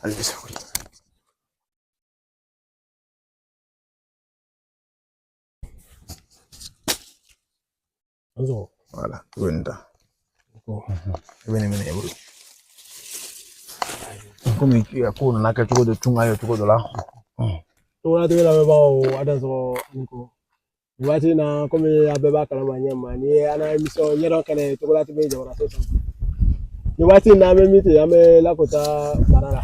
Hali bi. Voilà, i bɛ nin ta. I bɛ nin minɛ i bolo. Komi ko nana kɛ cogo dɔ tunga ye cogo dɔ la. Togola TV lamɛnbagaw, a dansɔgɔ ani ko. Nin waati in na, komi a bɛɛ b'a kalama ɲɛ ma, nin ye an ka émission ɲɛdɔn kɛnɛ ye Togola TV jabaraso sanfɛ. Nin waati in na, an bɛ min ten, an bɛ Lakota mara la,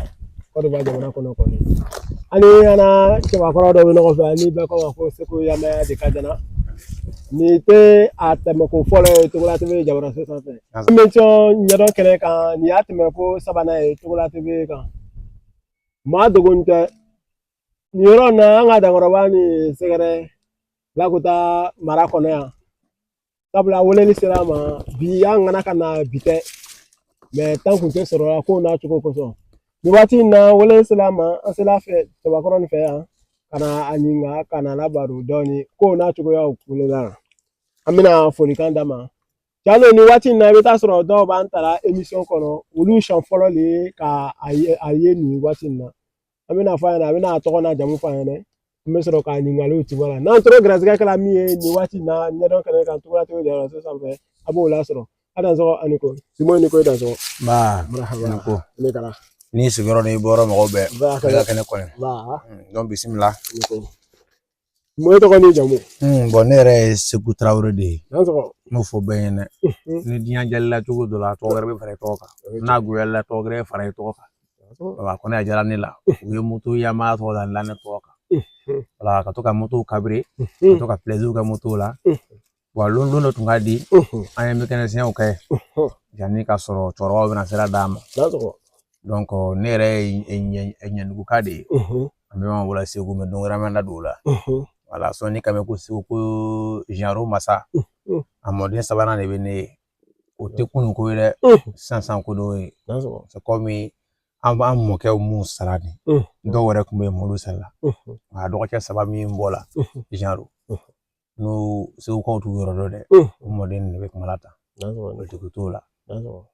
Côte d'Ivoire jamana kɔnɔ kɔni. Ani an na cɛbakɔrɔ dɔ bɛ ɲɔgɔn fɛ, ani bɛɛ ko ma ko Seko Yamaya de Kajana. Nin tɛ a tɛmɛko fɔlɔ ye Togola TV jabaraso sanfɛ. Émission ɲɛdɔn kɛnɛ kan, nin y'a tɛmɛko sabanan ye Togola TV kan. Maa dogolen tɛ. Nin yɔrɔ in na, an ka dankɔrɔba ni sɛgɛrɛ Lakota mara kɔnɔ yan. Sabula weleli sera a ma bi, an ŋana ka na bi tɛ, mais temps kun tɛ sɔrɔ la kow n'a cogo kosɔn. Nin waati in na, weleli sera a ma, an sera a fɛ cɛbakɔrɔ nin fɛ yan ka na a ɲininka, ka na labaro dɔɔni kow n'a cogoyaw welela. An bɛna folikan d'a ma. Jalo, nin waati in na, i bɛ taa sɔrɔ dɔw b'an tara émission kɔnɔ, olu siɲɛ fɔlɔ de ye ka a ye nin waati in na. An bɛna fɔ a ɲɛna, a bɛna a tɔgɔ n'a jamu fɔ an ɲɛna. An bɛ sɔrɔ ka ɲininkaliw ci la. N'an tora gɛrɛsɛgɛ kɛra min ye nin waati in na ɲɛdɔn kɛnɛ kan Togola TV jabaraso sanfɛ, a b'o lasɔrɔ. A dansɔgɔ ani ko. Simon ni ko i dansɔgɔ. Ba, Marhaba. ni ko. Ne kala. N'i sigiyɔrɔ n'i bɔyɔrɔ mɔgɔw bɛɛ. Ba Bɛɛ ka kɛnɛ kɔni. Ba. Donc bisimila. Ni ko. Mo tɔgɔ ni jamu. Bon, ne yɛrɛ ye Seku Tarawele de ye. Dansɔgɔ. N b'o fɔ bɛɛ ɲɛna. Ni diɲɛ jalila cogo dɔ la, tɔgɔ wɛrɛ bɛ fara i tɔgɔ kan. N'a goyala, tɔgɔ wɛrɛ bɛ fara i tɔgɔ kan. Wala, kɔni a diyara ne la. U ye moto Yamaha tɔgɔ da la ne tɔgɔ kan. Wala, ka to ka moto kabiri, ka to ka plaisir kɛ moto la. Wa lon don dɔ tun ka di, an ye mécanicienw kɛ yanni ka sɔrɔ cɛkɔrɔbaw bɛna sira d'an ma. Dansɔgɔ. Donc ne yɛrɛ ye ɲɛnuguka de ye. An bɛ bɔra Segu, mais don wɛrɛ an bɛ da don o la. Wala, sɔnni ka mɛn ko Segu ko Jaro masa, a mɔden sabanan de bɛ ne ye. O tɛ kunun ko ye dɛ, sisan ko dɔ ye. Dansɔgɔ. C'est comme an b'an mɔkɛw mun sara nin, dɔw yɛrɛ tun bɛ yen olu sara la. A dɔgɔkɛ saba min bɔ la Jaro, n'o Segukaw t'u yɔrɔ dɔn dɛ, o mɔden de bɛ kuma la tan. Dansɔgɔ. Politiki t'o la. Dansɔgɔ.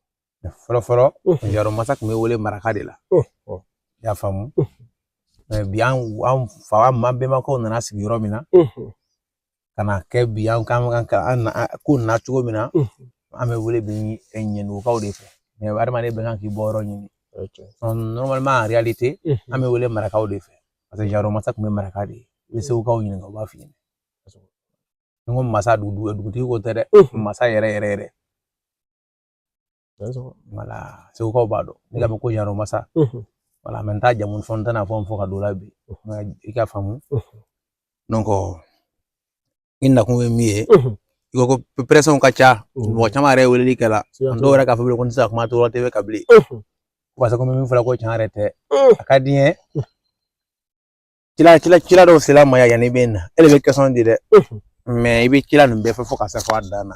Fɔlɔ fɔlɔ, Jaro masa tun bɛ wele maraka de la. I y'a faamu? Mais bi, an fa an bɛnbakɛw nana sigi yɔrɔ min na, ka na kɛ bi an kan an ko nana cogo min na, an bɛ wele bi ɲɛnugukaw de fɛ. Mais adamaden bɛɛ kan k'i bɔ yɔrɔ ɲini. Normalement, en réalité, an bɛ wele marakaw de fɛ, parce que Jaro masa tun bɛ maraka de ye. I bɛ Segukaw ɲininka, u b'a f'i ɲɛna. Ni n ko masa, dugutigi ko tɛ dɛ, masa yɛrɛ yɛrɛ yɛrɛ. Wala, Segukaw b'a dɔn ne ka mɛn ko Jaro masa. Wala, mais n t'a jamu fɔ, n tɛna fɔ n fɔ ka don o la bi, i ka faamu. Donc i nakun ye min ye, i ko ko pression ka ca, mɔgɔ caman yɛrɛ ye weleli kɛ la, dɔw yɛrɛ k'a fɔ ko n tɛ se ka kuma Togola TV kan bilen, parce que ko min fɔra ko tiɲɛ yɛrɛ tɛ. A ka di n ye, cila cila cila dɔw sera ma yan yanni i bɛ na, e de bɛ question di dɛ, mais i bɛ cila nin bɛɛ fɔ fo ka se fɔ a dan na.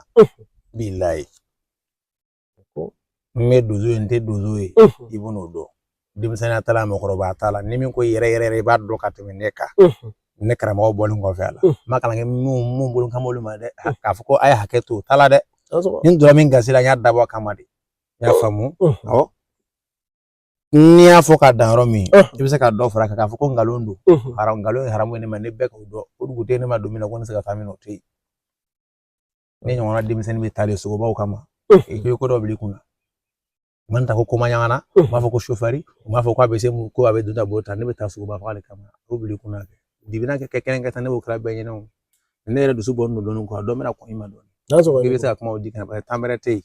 Bilayi, n bɛ donso ye, n tɛ donso ye, i b'o n'o dɔn. Denmisɛnninya t'a la, mɔgɔkɔrɔba t'a la. Ni min ko yɛrɛ yɛrɛ yɛrɛ, i b'a dɔn ka tɛmɛ ne kan. Ne karamɔgɔ bɔlen kɔfɛ a la, n ma kalan kɛ mun bolo kan b'olu ma dɛ, k'a fɔ ko a ye hakɛ to o t'a la dɛ. Ni n donna min gasi la, n y'a dabɔ a kama de. I y'a faamu? Awɔ, n'i y'a fɔ ka dan yɔrɔ min, i bɛ se ka dɔ fara a kan k'a fɔ ko nkalon don. Haram, nkalon ye haramu ye ne ma, ne bɛɛ k'o dɔn. O dugu tɛ ne ma don min na ko ne tɛ se ka taa min na, o tɛ yen. Ne ɲɔgɔnna denmisɛnnin bɛ taa de sogobaw kama. I ko dɔ bil'i kunna, u mana ta ko koma ɲagana, u b'a fɔ ko sofɛri, u b'a fɔ ko a bɛ se ko a bɛ don ta bolo ta, ne bɛ taa sogoba faga de kama. O bil'i kunna kɛ dibina kɛ kɛnɛ kɛ tan, ne b'o kɛra bɛɛ ɲɛna. O ne yɛrɛ dusu bɔlen don dɔɔnin, dɔ bɛna kɔn i ma dɔɔnin. I bɛ se ka kuma o di kan, parce que temps wɛrɛ tɛ yen.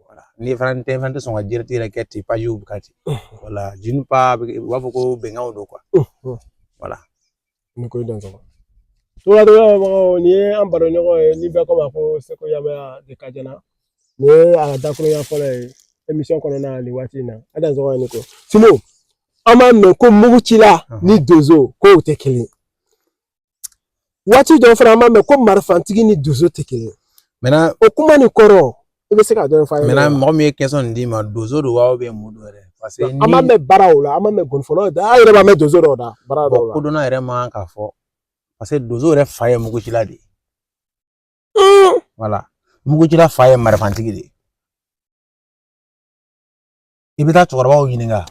Wala, ni fana tɛ, fana tɛ sɔn ka direct yɛrɛ kɛ ten, page kan ten. Wala, d'une part, u b'a fɔ ko bɛnkanw don quoi. Wala. Ni ko i dansɔgɔ. Togola lamɛnbagaw, nin ye an baroɲɔgɔn ye ni bɛɛ ko ma ko Seko Yamaya de Kajana. Nin ye a dakurunya fɔlɔ ye émission kɔnɔna na nin waati in na. A dansɔgɔ ni ko. Simo, an b'a mɛn ko mugucila ni donso k'o tɛ kelen. Waati dɔw fana, an b'a mɛn ko marifantigi ni donso tɛ kelen. Maintenant, O kuma nin kɔrɔ, i bɛ se ka dɔɔnin fɔ an ɲɛna? Maintenant, mɔgɔ min ye question nin d'i ma, donso don wa ou mun don yɛrɛ? Parce que An b'a mɛn baaraw la, an b'a mɛn gɔnifɔlaw da, an yɛrɛ b'a mɛn donso dɔw da baara dɔw la. Kodɔnna yɛrɛ man kan k'a fɔ, parce que donso yɛrɛ fa ye mugucila de ye. Wala, mugucila fa ye marifantigi de ye. I bɛ taa cɛkɔrɔbaw ɲininka.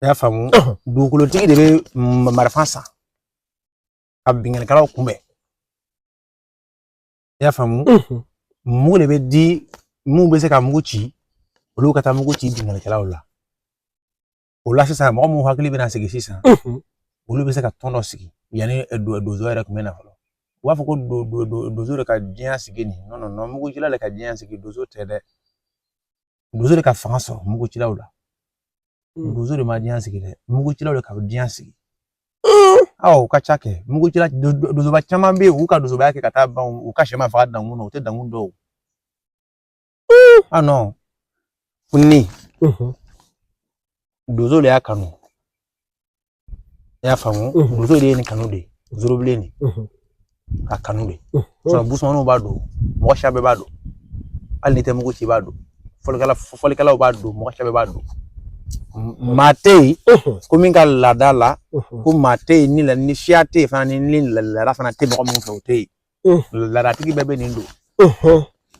I y'a faamu? Dugukolotigi de bɛ marifa san ka binkannikɛlaw kunbɛn. I y'a faamu? Mugu de bɛ di mun bɛ se ka mugu ci, olu ka taa mugu ci binkannikɛlaw la. O la sisan, mɔgɔ mun hakili bɛna sigi sisan, olu bɛ se ka tɔn dɔ sigi. Yanni donso yɛrɛ tun bɛ na fɔlɔ, u b'a fɔ ko donso de ka diɲɛ sigi nin. Non, non, non, mugucila de ka diɲɛ sigi, donso tɛ dɛ. Donso de ka fanga sɔrɔ mugucilaw la. Donso de ma diɲɛ sigi dɛ, mugucilaw de ka diɲɛ sigi. Awɔ, o ka ca kɛ. Mugucila, donsoba caman bɛ yen, u ka donsobaya kɛ ka taa ban, u ka sɛ ma faga dankun na, u tɛ dankun dɔn. Ah non, ni donso de y'a kanu, i y'a faamu? Donso de ye nin kanu de ye, zorobilen nin ka kanu de. Sɔrɔ busumaniw b'a don, mɔgɔ siya bɛɛ b'a don. Hali n'i tɛ mugu ci, i b'a don. Fɔlikɛla, fɔlikɛlaw b'a don, mɔgɔ siya bɛɛ b'a don. Maa tɛ yen ko min ka laada la, ko maa tɛ yen ni la ni siya tɛ yen fana, ni laada fana tɛ mɔgɔ min fɛ, o tɛ yen. Laadatigi bɛɛ bɛ nin don.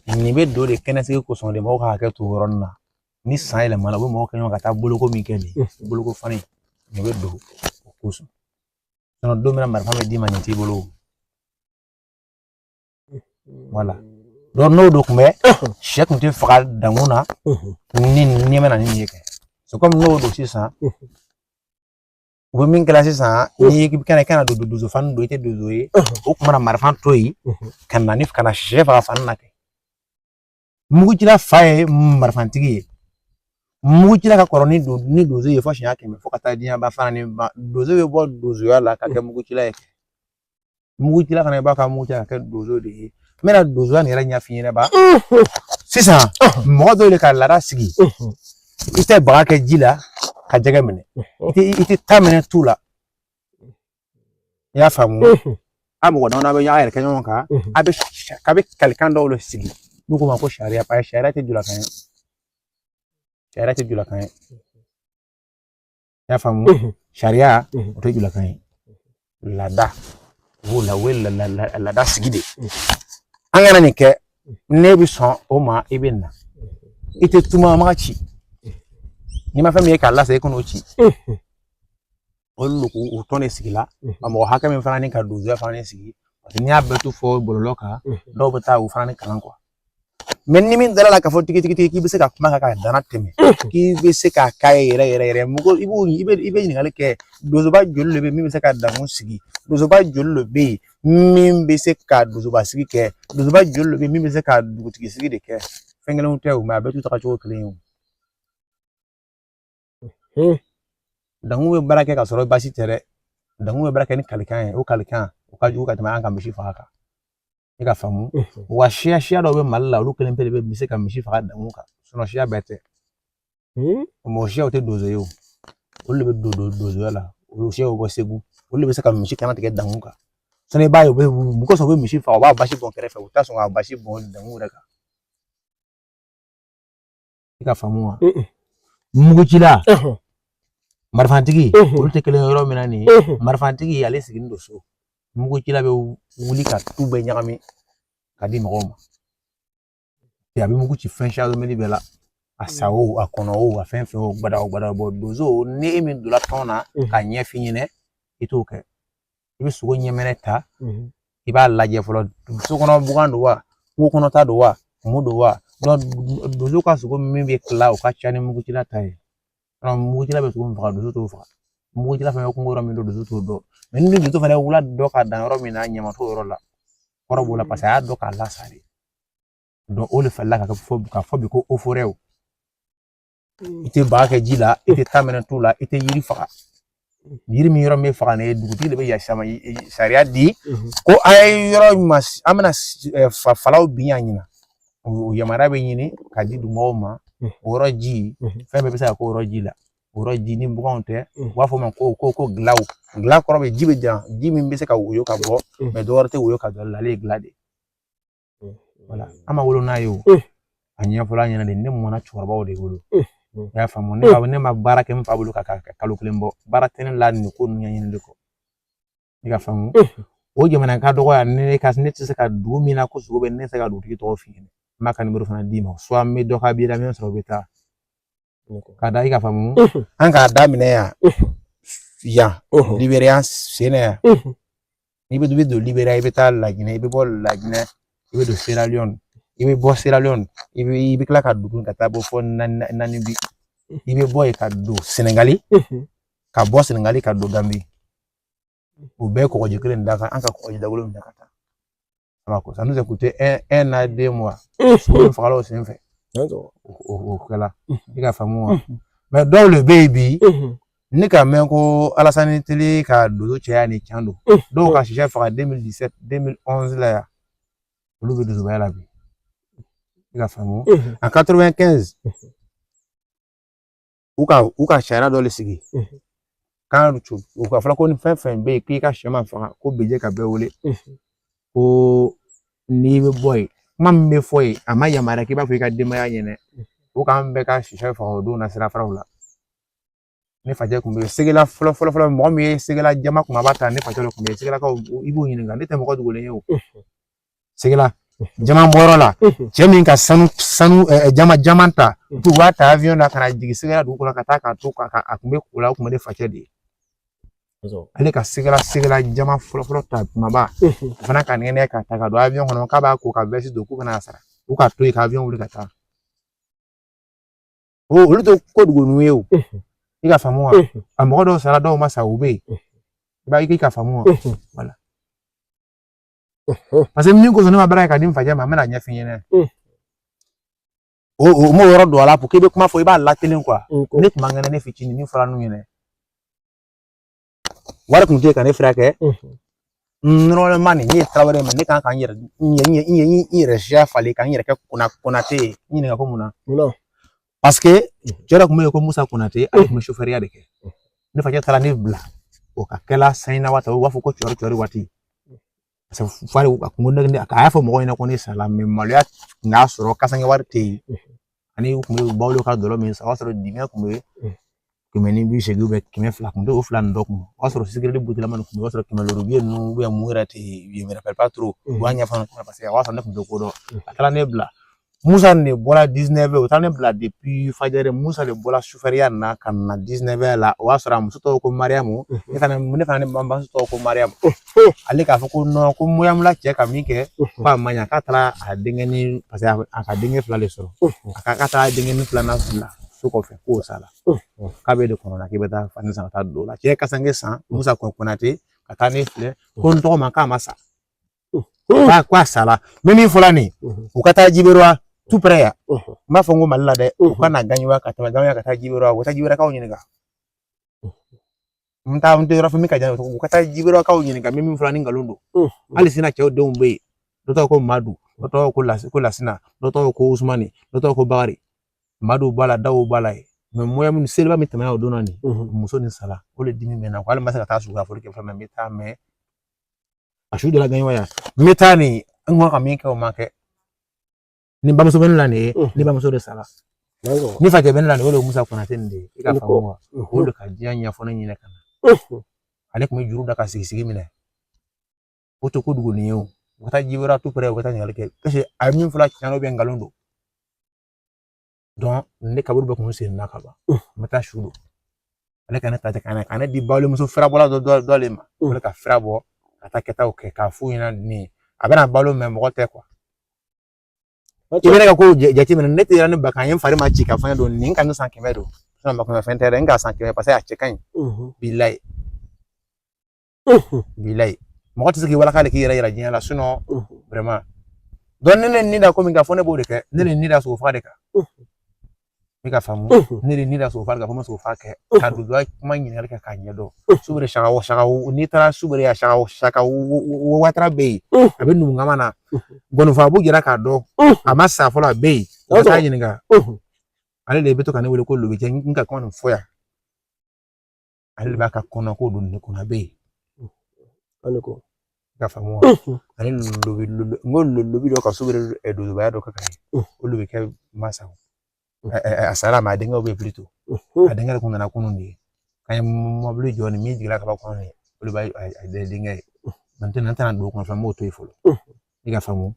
Nin bɛ don de kɛnɛsigi kosɔn de, mɔgɔw ka hakɛ to o yɔrɔnin na. Ni san yɛlɛmana, u bɛ mɔgɔw kɛ ɲɔgɔn ka taa boloko min kɛ, nin boloko fani nin bɛ don o kosɔn. Don min na marifa bɛ d'i ma, nin t'i bolo. Wala n'o don tun bɛ, sɛ tun tɛ faga dankun na ni n'i ma na ni nin ye kɛ. C'est comme n'o don sisan, u bɛ min kɛla sisan, n'i kana kana don donso fani don, i tɛ donso ye. O tun mana marifa to yen ka na ni ka na sɛ faga fani na kɛ. Mugujila fa ye marifantigi ye. Mugujila ka kɔrɔ ni donso ye fo siɲɛ 100, fo ka taa diɲɛ ban fana. Ni ban, donso bɛ bɔ donsoya la ka kɛ mugujila ye. Mugujila fana b'a ka mugujila ka kɛ donso de ye. N bɛna donsoya nin yɛrɛ ɲɛf'i ɲɛna ba. Sisan mɔgɔ dɔw de ka laada sigi, i tɛ baga kɛ ji la ka jɛgɛ minɛ, i tɛ ta minɛ tu la. I y'a faamu? A mɔgɔ damadɔ bɛ ɲɔgɔn yɛrɛ kɛ ɲɔgɔn kan, a bɛ kalikan dɔw de sigi n'u k'o ma ko sariya. Paseke sariya tɛ julakan ye, sariya tɛ julakan ye. I y'a faamu? Sariya o tɛ julakan ye. Laada u b'o la, u bɛ laada sigi de. An kana nin kɛ, ne bɛ sɔn o ma, i bɛ na. I tɛ tuma ci, n'i ma fɛn min ye k'a lase, i kan'o ci. Olu de k'o tɔn de sigi la ka mɔgɔ hakɛ min fana ni ka donsoya fana sigi. Parce que n'i y'a bɛɛ to fɔ bɔlɔlɔ kan, dɔw bɛ taa u fana ni kalan. Ni min dara la k'a fɔ tigitigi k'i bɛ se ka kuma kan ka dana tɛmɛ, k'i bɛ se k'a k'a ye yɛrɛ yɛrɛ yɛrɛ, mɔgɔ i b'o i bɛ ɲininkali kɛ: donsoba joli de bɛ yen min bɛ se ka dankun sigi? Donsoba joli de bɛ yen min bɛ se ka donsoba sigi kɛ? Donsoba joli de bɛ yen min bɛ se ka dugutigi sigi de kɛ? Fɛn kelenw tɛ o, a bɛɛ t'u taga cogo kelen ye o. Dankun bɛ baara kɛ ka sɔrɔ baasi tɛ dɛ. Dankun bɛ baara kɛ ni kalikan ye. O kalikan o ka jugu ka tɛmɛ an ka misi faga kan. E ka faamu wa? Siya siya dɔw bɛ Mali la, olu kelen pe de bɛ se ka misi faga dankun kan. Siya bɛɛ tɛ. Mɔgɔ siyaw tɛ donso ye o, olu de bɛ don donsoya la. Olu siyaw bɛ bɔ Segu, olu de bɛ se ka misi kana tigɛ dankun kan. I b'a ye, u bɛ mun kosɔn u bɛ misi faga, u b'a basi bɔn kɛrɛfɛ, u t'a sɔn k'a basi bɔn dankun yɛrɛ kan. I ka faamu wa? Mugujila, marifantigi, olu tɛ kelen ye. Yɔrɔ min na nin ye, marifantigi ale sigilen don so, mugujila bɛ wuli ka tu bɛɛ ɲagami ka di mɔgɔw ma. A bɛ mugu ci fɛn siya bɛɛ la, a sa o, a kɔnɔ o, a fɛn fɛn o, gbada o gbada. Bɔ donso, ni e min donna tɔn na k'a ɲɛf'i ɲɛnɛ, i t'o kɛ. I bɛ sogo ɲɛmɛnɛ ta, i b'a lajɛ fɔlɔ, so kɔnɔ bugan don wa, kungo kɔnɔ ta don wa, mun don wa. Donso ka sogo min bɛ kila, o ka ca ni mugujila ta ye. Mugujila bɛ sogo min faga, donso t'o faga. Mugujila fana bɛ kungo yɔrɔ min don, donso t'o dɔn. Ni donso fana ye wula dɔ ka dan yɔrɔ min na, ɲama t'o yɔrɔ la, kɔrɔ b'o la, paseke a y'a dɔn k'a lasari. O de falila ka fɔ bi ko eaux-forêts. I tɛ baga kɛ ji la, i tɛ taa minɛ t'u la, i tɛ yiri faga. Yiri min yɔrɔ min bɛ faga nin ye, dugutigi de bɛ yasama sariya di ko a ye yɔrɔ ma, an bɛna falaw bin yan ɲina. O yamaruya bɛ ɲini ka di dugumɔgɔw ma. O yɔrɔ ji, fɛn bɛɛ bɛ se ka k'o yɔrɔ ji la. O yɔrɔ ji ni baganw tɛ, u b'a fɔ o ma ko gilaw. Gila kɔrɔ bɛ ji bɛ jan, ji min bɛ se ka woyo ka bɔ, mɛ dɔ wɛrɛ tɛ woyo ka don a la, ale ye gila de ye. Wala an ma wolo n'a ye o, a ɲɛfɔla ɲɛna de. Ne mɔnna cɛkɔrɔbaw de bolo. I y'a faamu? Ne ma baara kɛ n fa bolo ka kalo kelen bɔ. Baara tɛ ne la nin ko ninnu ɲɛɲini de kɔ. I ka faamu? O jamana ka dɔgɔ yan. Ne ka ne tɛ se ka dugu min na ko sogo bɛ, ne tɛ se ka dugutigi tɔgɔ f'i ɲɛna. N b'a ka nimoro fana d'i ma, n bɛ dɔ ka bi la min sɔrɔ, o bɛ taa. Ka da i ka faamu an k'a daminɛ yan yan Liberiya sen na yan. N'i bɛ don Liberiya, i bɛ taa Laginɛ, i bɛ bɔ Laginɛ, i bɛ don Sierra Leone, i bɛ bɔ Sierra Leone, i bɛ tila ka don ka taa bɔ fɔ Namibi, i bɛ bɔ yen ka don Senegali, ka bɔ Senegali ka don Gambi. O bɛɛ ye kɔgɔji kelen da kan, an ka kɔgɔji dagolo minɛ ka taa Bamakɔ. Ça nous a coûté un an 2 mois. Sogo min fagala o sen fɛ, o kɛla. I ka faamu wa? Mais dɔw le bɛ yen bi, ne ka mɛn ko Alasani Tele ka dozo cɛya ni can don. Dɔw ka sisɛ faga 2017, 2011 la yan, olu bɛ dozobaya la bi. I ka faamu? En 95, u ka sariya dɔ de sigi kan, u ka fɔla ko ni fɛn fɛn bɛ yen k'i ka sɛ ma faga, ko bɛjɛ ka bɛɛ wele ko n'i bɛ bɔ yen, kuma min bɛ fɔ yen, a ma yamaruya k'i b'a fɔ i ka denbaya ɲɛnɛ. O k'an bɛɛ ka sisɛ faga o don na sirafaraw la. Ne facɛ kun bɛ yen Segela fɔlɔ fɔlɔ fɔlɔ. Mɔgɔ min ye Segela jama kumaba ta, ne facɛ de kun bɛ yen. Segelakaw, i b'o ɲininka, ne tɛ mɔgɔ dogolen ye. O Segela jama bɔyɔrɔ la, cɛ min ka sanu jama ta, u b'a ta avion na ka na jigin Segela dugu kɔnɔ ka taa k'a to ka a kun bɛ ko la, o kun bɛ ne facɛ de ye. Ale ka Segela jama fɔlɔ fɔlɔ ta kumaba, o fana ka nɛgɛ ka ta ka don avion kɔnɔ k'a b'a ko ka veste don, k'u kana sara, u k'a to yen ka avion wuli ka taa. O olu tɛ ko dogo ye. O i ka faamu wa? A mɔgɔ dɔw sara, dɔw ma sa, u bɛ yen. I b'a i ka faamu wa? Wala, parce que min kosɔn ne ma baara kɛ ka di n facɛ ma, n bɛna ɲɛf'i ɲɛna. O m'o yɔrɔ don a la pour que i bɛ kuma fɔ, i b'a latelen quoi. Ne tun man kɛnɛ, ne fitinin min fɔra n'u ɲɛna, wari kun tɛ yen ka ne furakɛ. Normalement, nin ne ye Tarawele ma, ne kan ka n yɛrɛ siya falen ka n yɛrɛ kɛ Konate ye. N ɲininka ko mun na? Parce que cɛ dɔ tun bɛ yen ko Musa Konate, ale tun bɛ sofɛriya de kɛ. Ne facɛ taara ne bila o ka kɛla sanjina waati, u b'a fɔ ko cɔri cɔri waati, parce que fari a kun ko ne a y'a fɔ mɔgɔw ɲɛna ko ne sara, mais maloya tun y'a sɔrɔ, kasange wari tɛ yen. Ani u tun bɛ bawolo ka dɔlɔ min san, o y'a sɔrɔ dingɛ tun bɛ 180, 200 kun tɛ o fila nin dɔ kun. O y'a sɔrɔ sigɛrɛti butelama nin kun bɛ, o y'a sɔrɔ 500 bi ninnu mun yɛrɛ tɛ yen, je me rappelle pas trop. U b'a ɲɛfɔ parce que o y'a sɔrɔ ne tun tɛ ko dɔn. A taara ne bila, Musa de bɔra 19, o taara ne bila depuis fajɛrɛ. Musa de bɔra sufɛriya na ka na 19 la. O y'a sɔrɔ a muso tɔgɔ ko Mariyamu, ne fana ne bamuso tɔgɔ ko Mariyamu. Ale k'a fɔ ko non, ko Moyamula cɛ ka min kɛ, ko a ma ɲa, k'a taara a denkɛ, parce que a ka denkɛ fila de sɔrɔ, a k'a taara denkɛ filanan bila so kɔfɛ, k'o sala, k'a bɛ de kɔnɔ na, k'i bɛ taa fani san ka taa don o la. Cɛ ye kasange san, Musa Konate, ka taa ne filɛ ko n tɔgɔ ma k'a ma sa, k'a sala. N bɛ min fɔla nin, u ka taa Jiberuwa tout près yan. N b'a fɔ n ko Mali la dɛ, u ka na Gaɲuwa, ka tɛmɛ Gaɲuwa ka taa Jiberuwa, u ka taa Jiberuwakaw ɲininka. N t'a n tɛ yɔrɔ fɔ min ka jan, u ka taa Jiberuwakaw ɲininka. N bɛ min fɔla ni nkalon don. Hali sini cɛw denw bɛ yen, dɔ tɔgɔ ko Madu, dɔ tɔgɔ ko ko Lasina, dɔ tɔgɔ ko Usumani, dɔ tɔgɔ ko Bakari. Madu b'a la, Dawu b'a la yen. Mais moyen min seliba min tɛmɛna o don na nin, muso nin sala, o de dimi bɛ n na. Ko hali n ma se ka taa sugu ka foli kɛ fɔlɔ, mais n bɛ taa, mais a su dɔ la Gaɲuwa yan, n bɛ taa nin, n kan ka min kɛ, o ma kɛ. Ni bamuso bɛ ne la nin ye, ni bamuso de sala, ni facɛ bɛ ne la nin, o de ye Musa Konate nin de ye. I ka faamu wa? O de ka diɲɛ ɲɛfɔ ne ɲɛna ka na. Ale tun bɛ juru da ka sigi sigi minɛ, o tɛ ko dogolen ye. O u ka taa Jiberuwa tout près, u ka taa ɲininkali kɛ, parce que a ye min fɔla tiɲɛ don nkalon don. Donc ne kaburu bɛɛ kun sen na ka ban, n bɛ taa su don. Ale ka ne ta ka ne di balimamuso furabɔla dɔ de ma, o de ka fura bɔ ka taa kɛtaw kɛ k'a f'u ɲɛna nin a bɛna balo, mɛ mɔgɔ tɛ kuwa. I bɛ ne ka ko jateminɛ, ne tɛ yɛrɛ ni bakan ye, n fari ma ci ka fɛn don nin ka ne san 100 don, bakɔnɔ fɛn tɛ dɛ, n ka san 100 parce que a cɛ ka ɲi. Bilayi, bilayi, mɔgɔ tɛ se k'i walaka de k'i yɛrɛ yira diɲɛ la, sinon vraiment. Donc ne ni da ko min kan fɔ, ne b'o de kɛ. Ne de ni da sogo faga de kan, ne ka faamu, ne de ni da sogo faga de kan fo n ma sogo faga kɛ ka don dɔ kuma ɲininkali kɛ k'a ɲɛdɔn. Subere saka saka, n'i taara subere ya saka saka watara bɛ yen, a bɛ numukama na gɔnifaabu jira k'a dɔn, a ma sa fɔlɔ, a bɛ yen, u ka taa ɲininka. Ale de bɛ to ka ne wele ko lobi cɛ, n ka kuma nin fɔ yan, ale de b'a ka kɔnɔ ko don ne kɔnɔ, a bɛ yen. I ka faamu wa? Ani lobi, n ko lobi dɔ ka subere donsobaya dɔ kɛ ka ye, olu bɛ kɛ masa a sara ma, a denkɛw bɛ yen plutôt. A denkɛ de kun nana kunun de ye k'an ye mobili jɔ nin min jiginna ka bɔ kɔnɔ nin, olu b'a a denkɛ ye. Maintenant n tɛna don o kɔnɔ fɛn, n b'o to yen fɔlɔ. I ka faamu?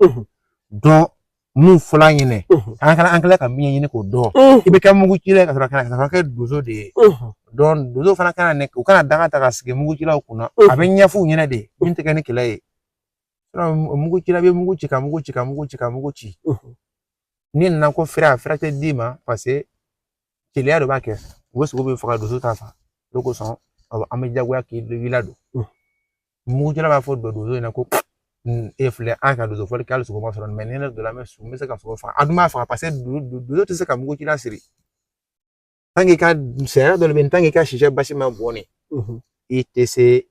Donc Mun fɔla an ɲɛnɛ, an kana an kila ka min ɲɛɲini k'o dɔn. I bɛ kɛ mugucila ye ka sɔrɔ ka kɛ donso de ye. Donc donso fana kana ne u kana danga ta ka sigi mugucilaw kunna. A bɛ ɲɛfɔ u ɲɛnɛ de min tɛ kɛ ni kɛlɛ ye. Mugucila bɛ mugu ci ka mugu ci ka mugu ci ka mugu ci. N'i nana ko fira, fira tɛ d'i ma, parce que teliya de b'a kɛ. U bɛ sogo bɛ faga, donso t'a faga. O kosɔn an bɛ jagoya k'i ladon. Mugucila b'a fɔ donso ɲɛna ko e filɛ, an ka donso fɔli kɛ, hali sogo ma sɔrɔ, mɛ ni ne donna, n bɛ se ka sogo faga. A dun b'a faga, parce que donso tɛ se ka mugucila siri. Tant que ka sariya dɔ de bɛ yen, tant que ka sisɛ basi ma bɔn ne, i tɛ se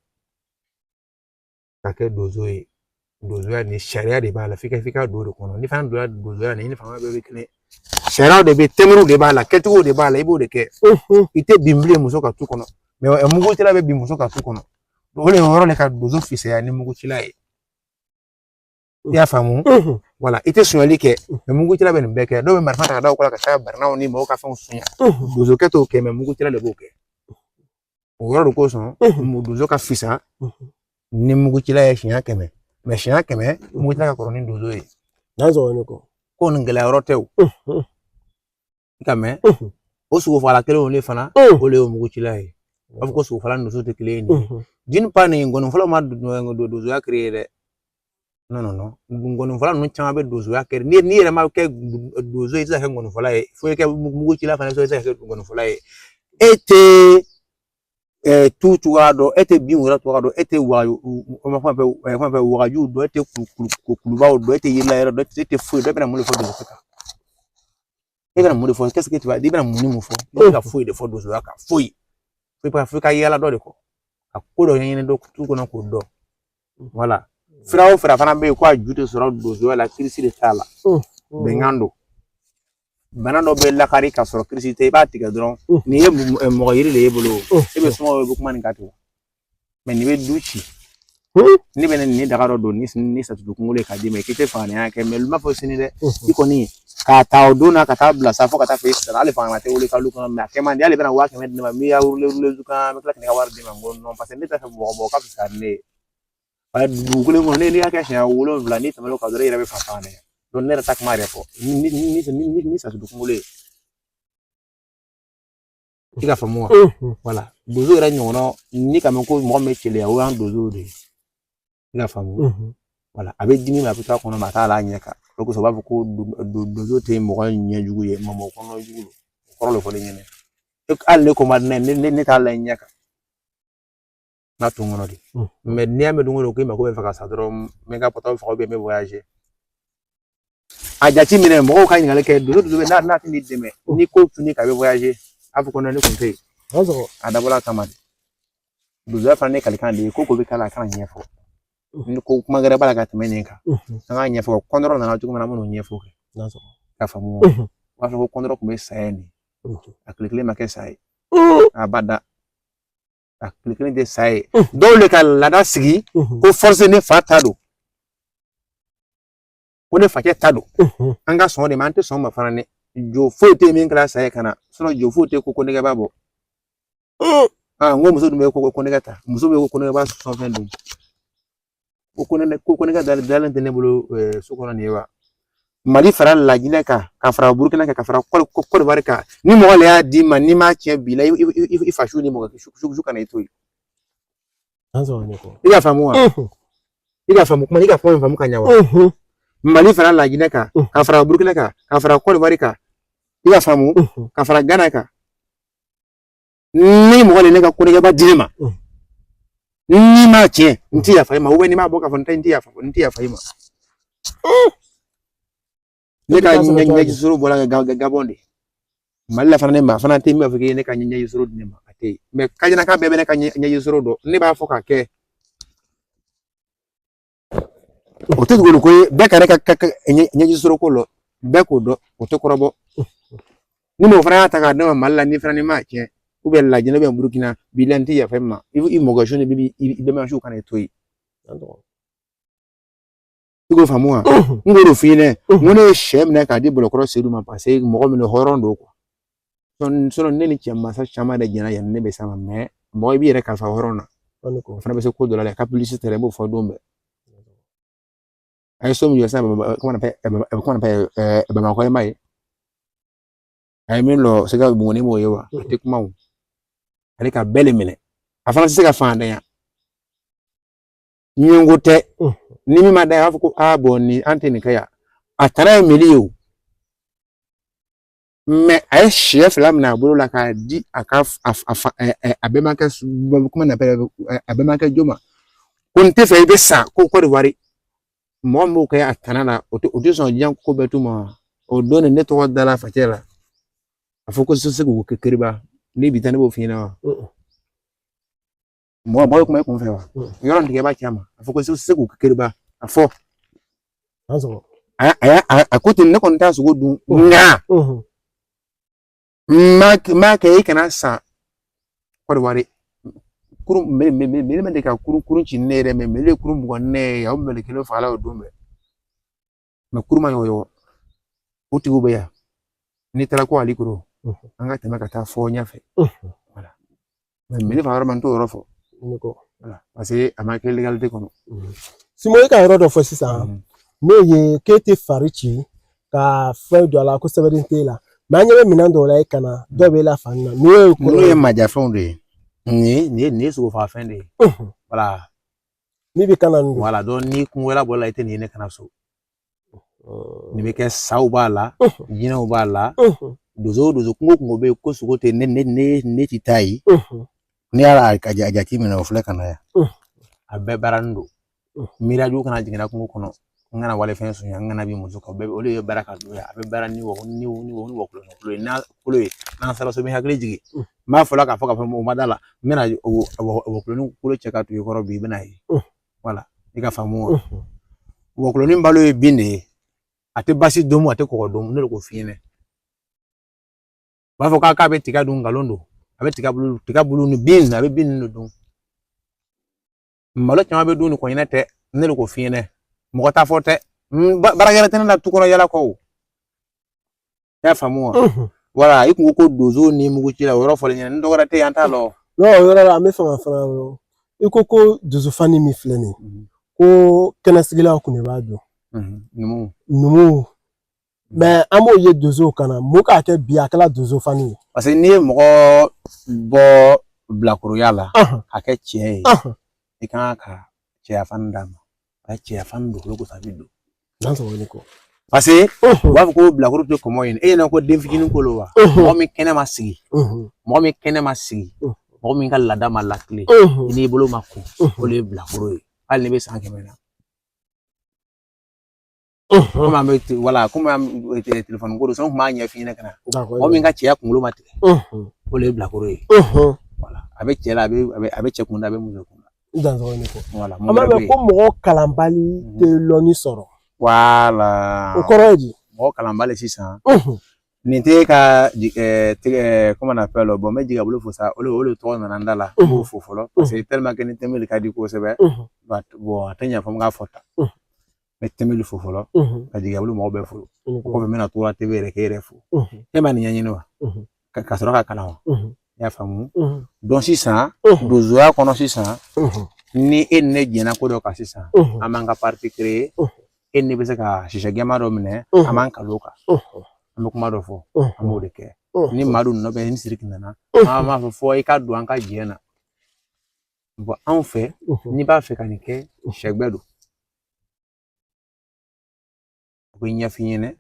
ka kɛ donso ye. Donsoya ni sariya de b'a la, f'i ka don o de kɔnɔ. Ni fana donna donsoya ni fanga bɛɛ bɛ kelen, sariyaw de bɛ, tɛmɛriw de b'a la, kɛcogo de b'a la, i b'o de kɛ. I tɛ bin bilen muso ka tu kɔnɔ, mɛ mugucila bɛ bin muso ka tu kɔnɔ. O de yɔrɔ de ka donso fisaya ni mugucila ye. I y'a faamu? Wala i tɛ sonyali kɛ, mɛ mugucila bɛ nin bɛɛ kɛ. Dɔw bɛ marifa ta ka da u kɔ la ka taa barinaw ni mɔgɔw ka fɛnw sonya. Donsokɛ t'o kɛ, mɛ mugucila de b'o kɛ. O yɔrɔ de kosɔn donso ka fisa ni mugucila ye siɲɛ 100, mɛ siɲɛ 100 mugucila ka kɔrɔ ni donso ye. N'a sɔrɔ ne kɔ. Ko nin gɛlɛya yɔrɔ tɛ o. I ka mɛn o sogofagala kelen de fana, o de ye mugucila ye. U b'a fɔ ko sogofagala ni donso tɛ kelen ye. Nin d'une part, nin ngɔnifɔlaw ma donsoya créer dɛ. Non, non, non, ngɔnifɔla ninnu caman bɛ donsoya kɛ. N'i yɛrɛ ma kɛ donso ye, i tɛ se ka kɛ ngɔnifɔla ye. Fo i kɛ mugucila fana, i tɛ se ka kɛ ngɔnifɔla ye. E tɛ tu cogoya dɔn, e tɛ bin wɛrɛ cogoya dɔn, e tɛ wagajuw dɔn, e tɛ kulubaw dɔn, e tɛ yirila yɛrɛ dɔn, e tɛ foyi dɔn. E bɛna mun de fɔ donso kan? E bɛna mun de fɔ? Qu'est-ce que tu vas dire? I bɛna mun ni mun fɔ? I bɛ ka foyi de fɔ donsoya kan? Foyi. Fo i ka yala dɔ de kɔ ka ko dɔ ɲɛɲini dɔ tu kɔnɔ k'o dɔn. Wala fira o fira fana bɛ yen ko a ju tɛ sɔrɔ donsoya la, kirisi de t'a la. Bɛnkan don. Bana dɔ bɛ lakari ka sɔrɔ kirisi tɛ, i b'a tigɛ dɔrɔn. Nin ye mɔgɔ yiri de y'e bolo, e bɛ somɔgɔw bɛ kuma nin kan ten, mɛ nin bɛ du ci. Ne bɛ nin daga dɔ don ni satutu kunkolo ye k'a d'i ma, k'i tɛ fanga kɛ, mɛ olu m'a fɔ sini dɛ. I kɔni k'a ta o don na ka taa bila sa fo ka taa fɛ i sara, hali fanga tɛ wuli ka lu kɔnɔ, mɛ a kɛ man di. Hali bɛna 100 000 di ne ma, n b'i ya wuli kan, n bɛ tila ka ne ka wari d'i ma. N ko non, parce que ne t'a fɛ mɔgɔ mɔgɔ ka fisa ni ne ye. Dugu kelen kɔnɔ, ne y'a kɛ siɲɛ 7, n'i tɛmɛn'o kan dɔrɔn, i yɛrɛ bɛ fa faga ne. Ne yɛrɛ ta kuma yɛrɛ fɔ ni satutu kunkolo ye. I ka faamu wa? Wala donso yɛrɛ ɲɔgɔnna, ni ka mɛn ko mɔgɔ min bɛ cɛya, o y'an donsow de ye. I ka faamu? Wala a bɛ dimi, a bɛ to a kɔnɔ, a t'a la ɲɛ kan. O kosɔn u b'a fɔ ko donso tɛ mɔgɔ ɲɛjugu ye, mɔgɔ kɔnɔ jugu don. O kɔrɔ de fɔ ne ɲɛna. Hali ne ko man di ne ye, ne t'a la ɲɛ kan, n b'a to n kɔnɔ de. Mɛ n'i y'a mɛn don o don k'i mako bɛ fɛ ka sa dɔrɔn, n bɛ n ka portable faga, n bɛ voyager. A jate minɛ, mɔgɔw ka ɲininkali kɛ. Donso bɛ n'a tɛ n'i dɛmɛ ni ko tun ka bɛ voyager, a fɔ ko ne kun tɛ yen. A dabɔla a kama de. Donsoya fana ne kalikan de ye ko bɛ k'a la, a kana ɲɛfɔ ni ko kuma gɛrɛ b'a la ka tɛmɛ nin kan. An k'a ɲɛfɔ kɔndɔrɔ nana cogo min na, an b'o ɲɛfɔ kɛ ka faamu. U b'a fɔ ko kɔndɔrɔ kun bɛ saya nin, a tile kelen ma kɛ sa ye a bada, a tile kelen tɛ sa ye. Dɔw le ka laada sigi ko force, ne fa ta don, ko ne facɛ ta don, an ka sɔn de ma, an tɛ sɔn ma fana. Ne jo foyi tɛ yen min kɛra sa ye ka na, jo foyi tɛ ko nɛgɛ b'a bɔ. N ko muso dun bɛ ko nɛgɛ ta, muso bɛ ko nɛgɛ b'a sɔn fɛn dun, ko nɛgɛ dalen tɛ ne bolo so kɔnɔ nin ye wa. Mali fara Lajinɛ kan, ka fara Burukina kan, ka fara Kɔdiwari kan. Ni mɔgɔ le y'a d'i ma, n'i m'a tiɲɛ bi la, i fa su ni mɔgɔ su kana i to yen. I ka faamu wa? I ka faamu kuma, i ka kuma in faamu ka ɲɛ wa? Mali fara Lajinɛ kan, ka fara Burukina kan, ka fara Kɔdiwari kan, i ka faamu, ka fara Gana kan. Ni mɔgɔ de ne ka konɛgɛba di ne ma, n'i m'a tiɲɛ, n ti yafa i ma. N'i m'a bɔ k'a fɔ n tɛ yafa, n tɛ yafa i ma. Ne ka ɲɛji sɔrɔ bɔra Gabɔn de. Mali la fana, ne ma fana tɛ min b'a fɔ k'i ye ne ka ɲɛji sɔrɔ di ne ma, a tɛ yen. Mɛ kajanaka bɛɛ bɛ ne ka ɲɛji sɔrɔ dɔn, ne b'a fɔ k'a kɛ. O tɛ dugukolo ko ye, bɛɛ ka ne ka ɲɛji sɔrɔ ko lɔ, bɛɛ k'o dɔn, o tɛ kɔrɔbɔ. Ni mɔgɔ fana y'a ta k'a di ne ma Mali la, ni fana ni m'a tiɲɛ, Lajinɛ, Burukina, bi la n tɛ yafa i ma. I mɔgɔ su ni i bɛnba su kana i to yen. I k'o faamu wa? N k'o de f'i ɲɛna, n ko ne ye sɛ minɛ k'a di Bɔlɔkɔrɔ Sedu ma, parce que mɔgɔ min don, hɔrɔn don. Ne ni cɛ mansa caman de jɛna yanni ne bɛ s'a ma, mɛ mɔgɔ i b'i yɛrɛ kalifa hɔrɔn na, o fana bɛ se ko dɔ la dɛ, ka pilisi tɛ dɛ, n b'o fɔ don bɛɛ. A ye so min jɔ sisan, comment on appelle, Bamakɔ ye ma ye. A ye min lɔ se ka Buguni m'o ye wa? A tɛ kuma o. Ale ka bɛɛ le minɛ. A fana tɛ se ka fantanya. Ɲɔngo tɛ. Ni min ma da, a b'a fɔ ko aa bon, nin an tɛ nin kɛ yan. A tana ye meli ye o. Mais a ye sɛ 2 minɛ a bolo la k'a di a ka a fa a bɛmakɛ, comment on appelle, a bɛmakɛ jo ma. Ko n tɛ fɛ i bɛ sa ko Côte d'Ivoire. Mɔgɔ min b'o kɛ a tana la, o tɛ sɔn diɲɛ ko bɛɛ t'u ma. O don de ne tɔgɔ dala facɛ la. A fɔ ko Segu ko keriba. Ni bi ta ne b'o f'i ɲɛna wa? Mɔgɔ mɔgɔ bɛ kuma i kun fɛ wa? Yɔrɔ nin tigɛ b'a ci a ma. A fɔ ko Segu keriba. A fɔ. A ko ten, ne kɔni t'a sogo dun. Nka n m'a kɛ i kana sa Côte d'Ivoire. Kurun mele ma deli ka kurun ci ne yɛrɛ, mais mele ye kurun bugɔ ne ye, aw mele kelen fagala o don bɛɛ. Mais kurun ma yɔgɔyɔgɔ. O tigiw bɛ yan. N'i taara ko Alikoro, an ka tɛmɛ ka taa fɔ ɲɛfɛ. Voilà. Mais mele faga yɔrɔ ma, n t'o yɔrɔ fɔ. Voilà. Parce que a ma kɛ légalité kɔnɔ. Simo, e ka yɔrɔ dɔ fɔ sisan, n'o ye k'e tɛ fari ci ka fɛn don a la ko sɛbɛnni t'e la. Mais an ɲɛ bɛ minɛn dɔw la e kana, dɔw b'e la fani na. N'o ye Ninnu ye majafɛnw de ye. Nin ye sogo fagafɛn de ye. Voilà. Min bɛ kana nin don. Voilà, donc ni kungola bɔra la, i tɛ nin ye ne kana so. Nin bɛ kɛ saw b'a la, jinɛw b'a la, donso o donso, kungo o kungo bɛ yen ko sogo tɛ ne ne ne ne ti taa yen. Ne y'a a jate minɛ, o filɛ ka na yan. A bɛɛ baaranin don. Miiriya jugu kana jiginna kungo kɔnɔ. N kana walifɛn sonya, n kana bin muso kan. Bɛɛ olu ye baara ka don a bɛ baara ni ni ni wɔkulɔ ye n'a kolo ye. N'an sera so, n bɛ hakili jigin. N b'a fɔla k'a fɔ o ma da la, n bɛna wɔkulɔnin kolo cɛ ka tugu i kɔrɔ bi, i bɛna ye. Wala i ka faamu wa? Wɔkulɔnin balo ye bin de ye. A tɛ basi domu, a tɛ kɔgɔ domu, ne de k'o f'i ɲɛna. U b'a fɔ k'a bɛ tiga dun, nkalon don. A bɛ tiga bulu ni bin, a bɛ bin ninnu de dun. Malo caman bɛ dun ni kɔɲinɛ tɛ, ne de k'o f'i ɲɛna. Mɔgɔ t'a fɔ tɛ. Baarakɛla tɛ ne la tu kɔnɔ yala kɔ o. I y'a faamu wa? Wala i kun ko ko donso ni mugu ci la, o yɔrɔ fɔlen ɲɛna. Ni dɔ wɛrɛ tɛ yen, an t'a lɔ. Non, o yɔrɔ la, an bɛ fɛ ka fana dɔn. I ko ko donsofani min filɛ nin ye, ko kɛnɛsigilaw kun de b'a dɔn. Numuw. Numuw. Mais an b'o ye donsow kana, mun k'a kɛ bi a kɛla donsofani ye? Parce que n'i ye mɔgɔ bɔ bilakoroya la ka kɛ cɛ ye, i kan ka cɛya fani d'a ma. A ye cɛya fani don olu ko a bɛ don. Parce que u b'a fɔ ko bilakoro tɛ kɔmɔ ye. E ɲɛna ko den fitinin ko wa? Mɔgɔ min kɛnɛ ma sigi, mɔgɔ min kɛnɛ ma sigi, mɔgɔ min ka laada ma lakile, i n'i bolo ma ko, o de ye bilakoro ye. Hali n'i bɛ san 100 na. Komi an bɛ wala komi an bɛ telefɔni ko don, sisan n kun b'a ɲɛf'i ɲɛna ka na. Mɔgɔ min ka cɛya kunkolo ma tigɛ, o de ye bilakoro ye. Wala a bɛ cɛ la, a bɛ cɛ kun da, a bɛ muso kun da. Wala an b'a mɛn ko mɔgɔ kalanbali tɛ lɔnni sɔrɔ. Wala. O kɔrɔ ye di? Mɔgɔ kalanbali sisan. Nin tɛ ka tigɛ, comment on appelle, bon, n bɛ jigin a bolo fo sa, o de tɔgɔ nana n da la, n b'o fo fɔlɔ parce que tellement que ni tɛmɛli ka di kosɛbɛ. Bon, a tɛ ɲɛ fɔ n k'a fɔ tan. N bɛ tɛmɛli fo fɔlɔ, ka jigin a bolo mɔgɔw bɛɛ fo. O kɔfɛ, n bɛna Togola TV yɛrɛ k'e yɛrɛ fo. E ma nin ɲɛɲini wa? Ka sɔrɔ ka kalan wa? I y'a faamu? Donc sisan, donsoya kɔnɔ sisan, ni e ni ne jɛnna ko dɔ kan sisan, an b'an ka parti créer. E ni ne bɛ se ka sisɛ jɛman dɔ minɛ, an b'an kalo kan. An bɛ kuma dɔ fɔ, an b'o de kɛ. Ni Madu nɔ bɛ ni Sidiki nana, an b'a fɔ fɔ i ka don an ka jɛ na. Bon, anw fɛ, n'i b'a fɛ ka nin kɛ, sɛgbɛ don. O bɛ ɲɛf'i ɲɛna.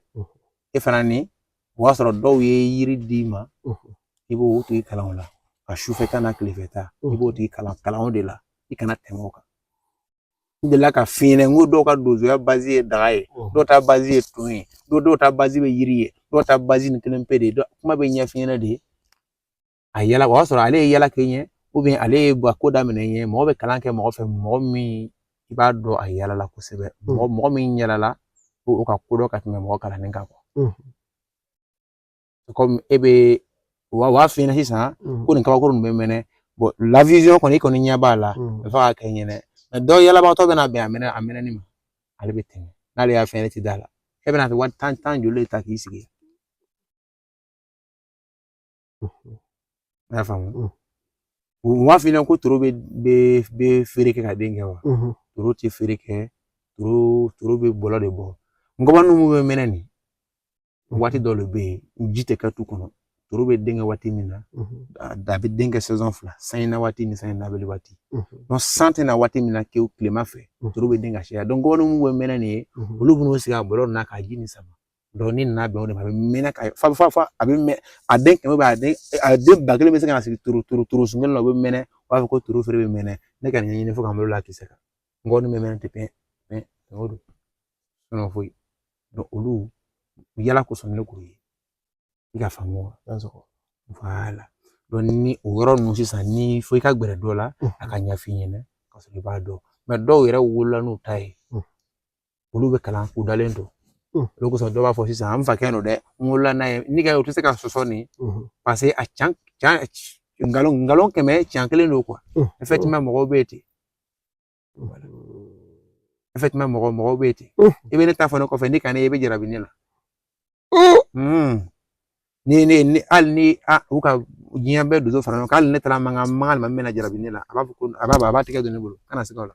E fana ni o y'a sɔrɔ dɔw ye yiri d'i ma, i b'o tigi kalan o la. Ka sufɛ ta n'a tilefɛ ta, i b'o tigi kalan kalan o de la. I kana tɛmɛ o kan. N delila ka f'i ɲɛna n ko dɔw ka donsoya base ye daga ye, dɔw ta base ye ton ye, dɔw ta base bɛ yiri ye, dɔw ta base ni kelen pe de ye. Kuma bɛ ɲɛf'i ɲɛna de. A yala o y'a sɔrɔ ale ye yala kɛ ɲɛ, ale ye ko daminɛ ɲɛ. Mɔgɔ bɛ kalan kɛ mɔgɔ fɛ, mɔgɔ min i b'a dɔn a yalala kosɛbɛ, mɔgɔ min yalala o ka kodɔn ka tɛmɛ mɔgɔ kalannen kan. Komi e bɛ u b'a f'i ɲɛna sisan ko nin kabakuru nin bɛ mɛnɛ. La vision kɔni, i kɔni ɲɛ b'a la, f'a ka kɛ ɲɛnɛ. Dɔw yalabagatɔ bɛna bɛn a mɛnɛ a mɛnɛni ma, ale bɛ tɛmɛ n'ale y'a fɛn ti da la, e bɛna wari tan tan joli de ta k'i sigi. I y'a faamu? U b'a f'i ɲɛna ko toro bɛ feere kɛ ka den kɛ wa? Toro tɛ feere kɛ. Toro bɛ bɔlɔ de bɔ. Ngɔbɔnin mun bɛ mɛnɛ nin waati dɔ de bɛ yen, ji tɛ kɛ tu kɔnɔ. Toro bɛ den kɛ waati min na, a bɛ den kɛ saison fila, sanji na waati ni sanji nabali waati. San tɛ na waati min na kewu, tilema fɛ, toro bɛ den ka caya. Ngɔbɔnin mun bɛ mɛnɛ nin ye, olu bɛn'u sigi a bɔlɔ na ka ji nin sama. Ni nana bɛn o de ma, a bɛ mɛnɛ ka fa fa fa, a bɛ mɛn. A den 100 bɛ, a den 1000 bɛ se ka na sigi toro toro toro sun kelen na, o bɛ mɛnɛ. U b'a fɔ ko toro feere bɛ mɛnɛ. Ne ka nin ɲɛɲini fo ka n bolo la kisɛ kan. Ngɔbɔnin bɛ mɛnɛ ten pɛn pɛn, o don foyi. Olu yala kosɔn ne k'o ye, i ka faamu wa? Voilà. Ni o yɔrɔ ninnu sisan, ni fo i ka gɛrɛ dɔ la, a ka ɲɛf'i ɲɛna ka sɔrɔ i b'a dɔn. Dɔw yɛrɛ wolola n'u ta ye, olu bɛ kalan k'u dalen to. Olu kosɔn dɔw b'a fɔ sisan, an fakɛ don dɛ, n wolola n'a ye. N'i ka o tɛ se ka sɔsɔ nin, parce que a can can, nkalon 100 can kelen don quoi. Effectivement, mɔgɔw bɛ yen ten. Effectivement, mɔgɔw bɛ yen ten. I bɛ ne ta fɔ ne kɔfɛ, ni ka ne ye, i bɛ jarabi ne la. Ni ne ni hali ni a u ka diɲɛ bɛɛ donso fara ɲɔgɔn kan, hali ne taara mankan mankan ma, min bɛna jarabi ne la, a b'a fɔ ko a b'a tɛgɛ don ne bolo, kana siga o la.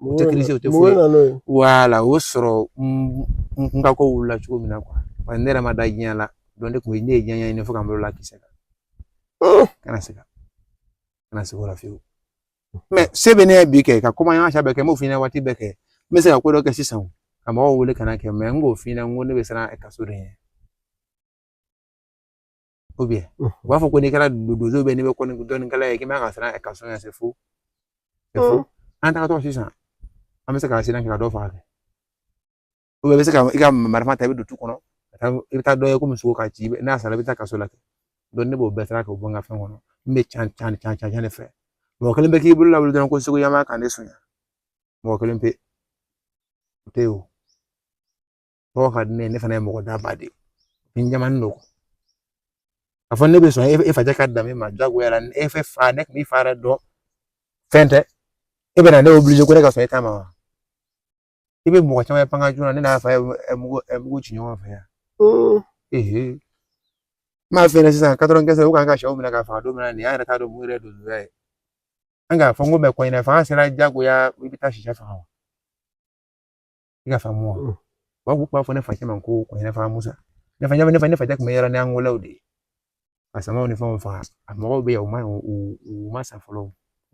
O tɛ kilisi, o tɛ foyi. Wala o sɔrɔ n ka ko wulila cogo min na quoi. Parce que ne yɛrɛ ma da diɲɛ la. Ne kun ye ne ye diɲɛ ɲini fo ka n bolo la kisɛ kan. Kana siga o la fiyewu. Se bɛ ne ye bi kɛ ka komi an y'a bɛɛ kɛ, n b'o f'i ɲɛna waati bɛɛ kɛ. N bɛ se ka ko dɔ kɛ sisan ka mɔgɔw wele ka na kɛ, n k'o f'i ɲɛna, n ko ne bɛ siran kaso de ɲɛ. U b'a fɔ ko n'i kɛra donso bɛ, n'i bɛ kɔni dɔnnikɛla ye, k'i man ka siran kaso ɲɛ, c'est faux. C'est faux. An tagatɔ sisan, an bɛ se ka siran kɛ ka dɔ faga kɛ. I bɛ se ka i ka marifa ta, i bɛ don tu kɔnɔ, i bɛ taa dɔ ye komi sogo ka ci, n'a sara i bɛ taa kaso la kɛ. Ne b'o bɛɛ sara k'o bɔ n ka fɛn kɔnɔ. N bɛ can can can can de fɛ. Mɔgɔ kelen bɛ k'i bolo lawuli dɔrɔn ko segu yama ka ne sonya. Mɔgɔ kelen pe. O tɛ yen o. Tɔgɔ ka di ne ye, ne fana ye mɔgɔ daba de ye. N jamani don. A fɔ ne bɛ sɔn e facɛ ka danbe ma jagoya la, e fɛ fa, ne tun b'i fa yɛrɛ dɔn. Fɛn tɛ. E bɛna ne obligé ko ne ka sɔn e ta ma wa? I bɛ mɔgɔ caman ye panga joona, ne n'a fa ye mugu ci ɲɔgɔn fɛ yan. N m'a f'i ɲɛna sisan, 95 u k'an ka sɛw minɛ ka faga don min na nin, an yɛrɛ t'a dɔn mun yɛrɛ ye donsoya ye. An k'a fɔ n ko mɛ kɔɲinɛ fanga sera jagoya, i bɛ taa sisɛ faga wa? I ka faamu wa? U b'a fɔ, b'a fɔ ne facɛ ma ko kɔɲinɛ faga Musa. Ne fa ne fa ne facɛ tun bɛ yala ni angolɛw de ye. Ka samaw ni fɛnw faga. A mɔgɔw bɛ yen, u ma sa fɔlɔ,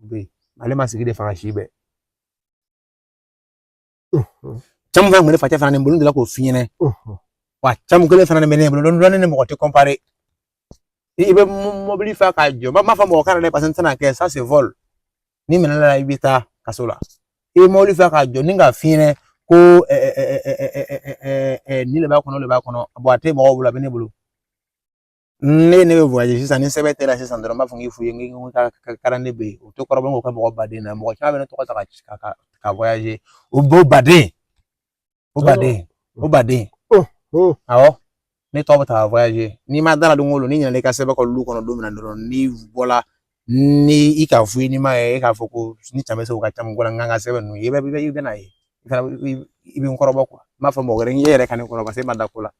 u bɛ yen. Ale ma sigi de faga si bɛɛ. Caman fana tun bɛ ne facɛ fana ni bolo de la k'o f'i ɲɛna. Wa caman kelen fana bɛ ne bolo, dɔɔnin ni mɔgɔ tɛ comparer. I bɛ mobili fa k'a jɔ, n m'a fɔ mɔgɔ kana dɛ, parce que n tɛna kɛ, ça c'est vol. Ni minɛ la, i bɛ taa kaso la. I bɛ mobili fa k'a jɔ ni k'a f'i ɲɛna ko nin de b'a kɔnɔ, o de b'a kɔnɔ. A tɛ mɔgɔw bolo, a bɛ ne bolo. Ne bɛ voyager sisan, ni sɛbɛn tɛ la sisan dɔrɔn, n b'a fɔ k'i f'u ye n ko ka karanden bɛ yen. O tɛ kɔrɔbɔ k'o kɛ mɔgɔ baden na. Mɔgɔ caman bɛ ne tɔgɔ ta ka voyager. O baden, o baden, o baden. Awɔ, ne tɔgɔ bɛ ta ka voyager. N'i ma da la don o don, n'i ɲinɛna i ka sɛbɛn kɔ lu kɔnɔ don min na dɔrɔn, n'i bɔla ni i k'a fɔ i ni ma ye, e k'a fɔ ko ni can bɛ se o ka ca ko la, n ka sɛbɛn ninnu ye, i bɛ n'a ye. I fana i bɛ n kɔrɔbɔ. N m'a fɔ mɔgɔ wɛrɛ n ye yɛrɛ ka ne kɔrɔ, parce que e ma da ko la.